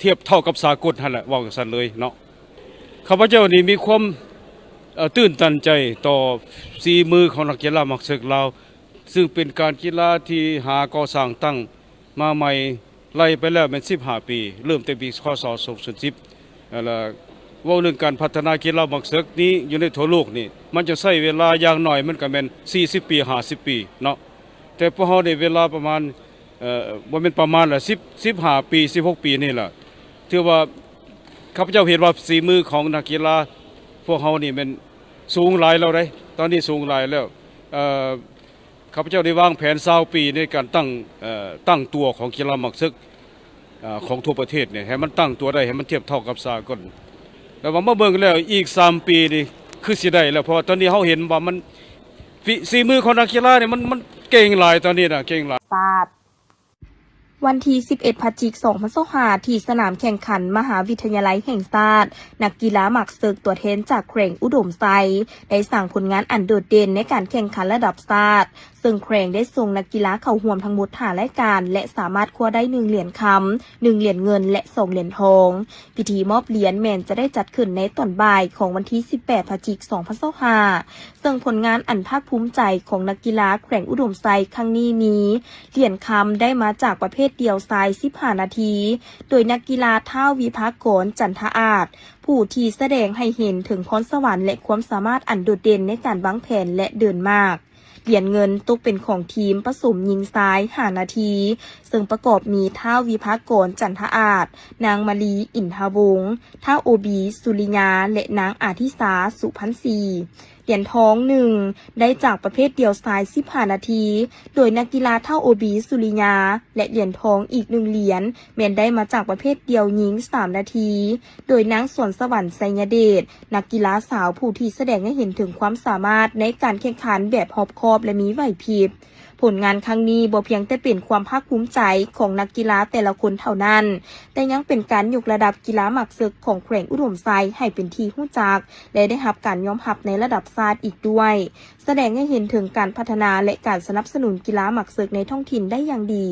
ທຽບເທົ່າກັບສາກົນຫັ້ນແຫຼະ ເວົ້າຈັ່ງຊັ້ນເລີຍເນາະ. ຂ້າພະເຈົ້ານີ້ມີຄວາມ ເອີ ຕື່ນຕັນໃຈຕໍ່ສີມືຂອງນັກກິລາໝາກເສິກລາວ ຊຶ່ງເປັນການກິລາທີ່ຫາກໍ່ສ້າງຕັ້ງມາໃໝ່ ໄລ່ໄປແລ້ວແມ່ນສິບຫ້າປີ ເລີ່ມແຕ່ປີ ຄ.ສ. ສອງພັນສິບ ແລ້ວເວົ້າເລື່ອງການພັດທະນາກິລາໝາກເສິກນີ້ຢູ່ໃນທົ່ວໂລກນີ້ ມັນຈະໃຊ້ເວລາຢ່າງໜ້ອຍມັນກໍແມ່ນສີ່ສິບປີ ຫ້າສິບປີເນາະ ແຕ່ພວກເຮົານີ້ເວລາປະມານ ເອີ ບໍ່ແມ່ນປະມານລະ ສິບ ສິບຫ້າປີ ສິບຫົກປີນີ້ລະ ຖືວ່າຂ້າພະເຈົ້າເຫັນວ່າສີມືຂອງນັກກິລາພວກເຮົານີ້ແມ່ນສູງຫຼາຍແລ້ວເດ້ ຕອນນີ້ສູງຫຼາຍແລ້ວ ເອີ ຂ້າພະເຈົ້າໄດ້ວາງແຜນຊາວປີໃນການຕັ້ງ ເອີ ຕັ້ງຕົວຂອງກິລາໝາກເສິກ ເອີ ຂອງທົ່ວປະເທດນີ້ ໃຫ້ມັນຕັ້ງຕົວໄດ້ ໃຫ້ມັນທຽບເທົ່າກັບສາກົນ ແຕ່ວ່າມາເບິ່ງແລ້ວອີກສາມປີນີ້ຄືຊິໄດ້ແລ້ວ ເພາະວ່າຕອນນີ້ເຮົາເຫັນວ່າມັນ ຝີ ຝີມືຂອງນັກກິລານີ້ມັນ ມັນເກັ່ງຫຼາຍ ຕອນນີ້ນະ ເກັ່ງຫຼາຍ. ວັນທີສິບເອັດ ພະຈິກ ສອງພັນຊາວຫ້າ ທີ່ສະໜາມແຂ່ງຂັນມະຫາວິທະຍາໄລແຫ່ງຊາດ ນັກກິລາໝາກເສິກຕົວແທນຈາກແຂວງອຸດົມໄຊ ໄດ້ສ້າງຜົນງານອັນໂດດເດັ່ນໃນການແຂ່ງຂັນລະດັບຊາດ ເຊິ່ງແຂວງໄດ້ສົ່ງນັກກິລາເຂົ້າຮ່ວມທັງໝົດຫ້າລາຍການ ແລະ ສາມາດຄວ້າໄດ້ໜຶ່ງຫຼຽນຄຳ, ໜຶ່ງຫຼຽນເງິນ ແລະ ສອງຫຼຽນທອງ. ພິທີມອບຫຼຽນແມ່ນຈະໄດ້ຈັດຂຶ້ນໃນຕອນບ່າຍຂອງວັນທີສິບແປດ ພະຈິກ ສອງພັນຊາວຫ້າ ເຊິ່ງຜົນງານອັນພາກພູມໃຈຂອງນັກກິລາແຂວງອຸດົມໄຊຄັ້ງນີ້ມີ ຫຼຽນຄຳໄດ້ມາຈາກປະເພດດ່ຽວຊາຍສິບຫ້ານາທີ ໂດຍນັກກິລາ ທ້າວ ວິພາກອນ ຈັນທະອາດ ຜູ້ທີ່ສະແດງໃຫ້ເຫັນເຖິງພອນສະຫວັນ ແລະ ຄວາມສາມາດອັນໂດດເດັ່ນໃນການວາງແຜນ ແລະ ເດີນໝາກ. ຫຼຽນເງິນຕົກເປັນຂອງທີມປະສົມຍິງຊາຍຫ້ານາທີ ເຊິ່ງປະກອບມີ ທ້າວ ວິພາກອນ ຈັນທະອາດ, ນາງມາລີ ອິນທະວົງ, ທ້າວ ໂອບີ ສຸລິຍາ ແລະ ນາງ ອາທິສາ ສຸພັນສີ. ຫຼຽນທອງໜຶ່ງ ໄດ້ຈາກປະເພດດ່ຽວຊາຍສິບຫ້ານາທີ ໂດຍນັກກິລາ ທ້າວ ໂອບີ ສຸລິຍາ ແລະ ຫຼຽນທອງອີກໜຶ່ງຫຼຽນ ແມ່ນໄດ້ມາຈາກປະເພດດ່ຽວຍິງສາມນາທີ ໂດຍນາງ ສອນສະຫວັນ ໄຊຍະເດດ ນັກກິລາສາວຜູ້ທີ່ສະແດງໃຫ້ເຫັນເຖິງຄວາມສາມາດໃນການແຂ່ງຂັນແບບຮອບຄອບ ແລະ ມີໄຫວພິບ. ຜົນງານຄັ້ງນີ້ບໍ່ພຽງແຕ່ເປັນຄວາມພາກພູມໃຈຂອງນັກກິລາແຕ່ລະຄົນເທົ່ານັ້ນ, ແຕ່ຍັງເປັນການຍົກລະດັບກິລາໝາກເສິກຂອງແຂວງອຸດົມໄຊໃຫ້ເປັນທີ່ຮູ້ຈັກ ແລະ ໄດ້ຮັບການຍອມຮັບໃນລະດັບຊາດອີກດ້ວຍ, ສະແດງໃຫ້ເຫັນເຖິງການພັດທະນາ ແລະ ການສະໜັບສະໜູນກິລາໝາກເສິກໃນທ້ອງຖິ່ນໄດ້ຢ່າງດີ.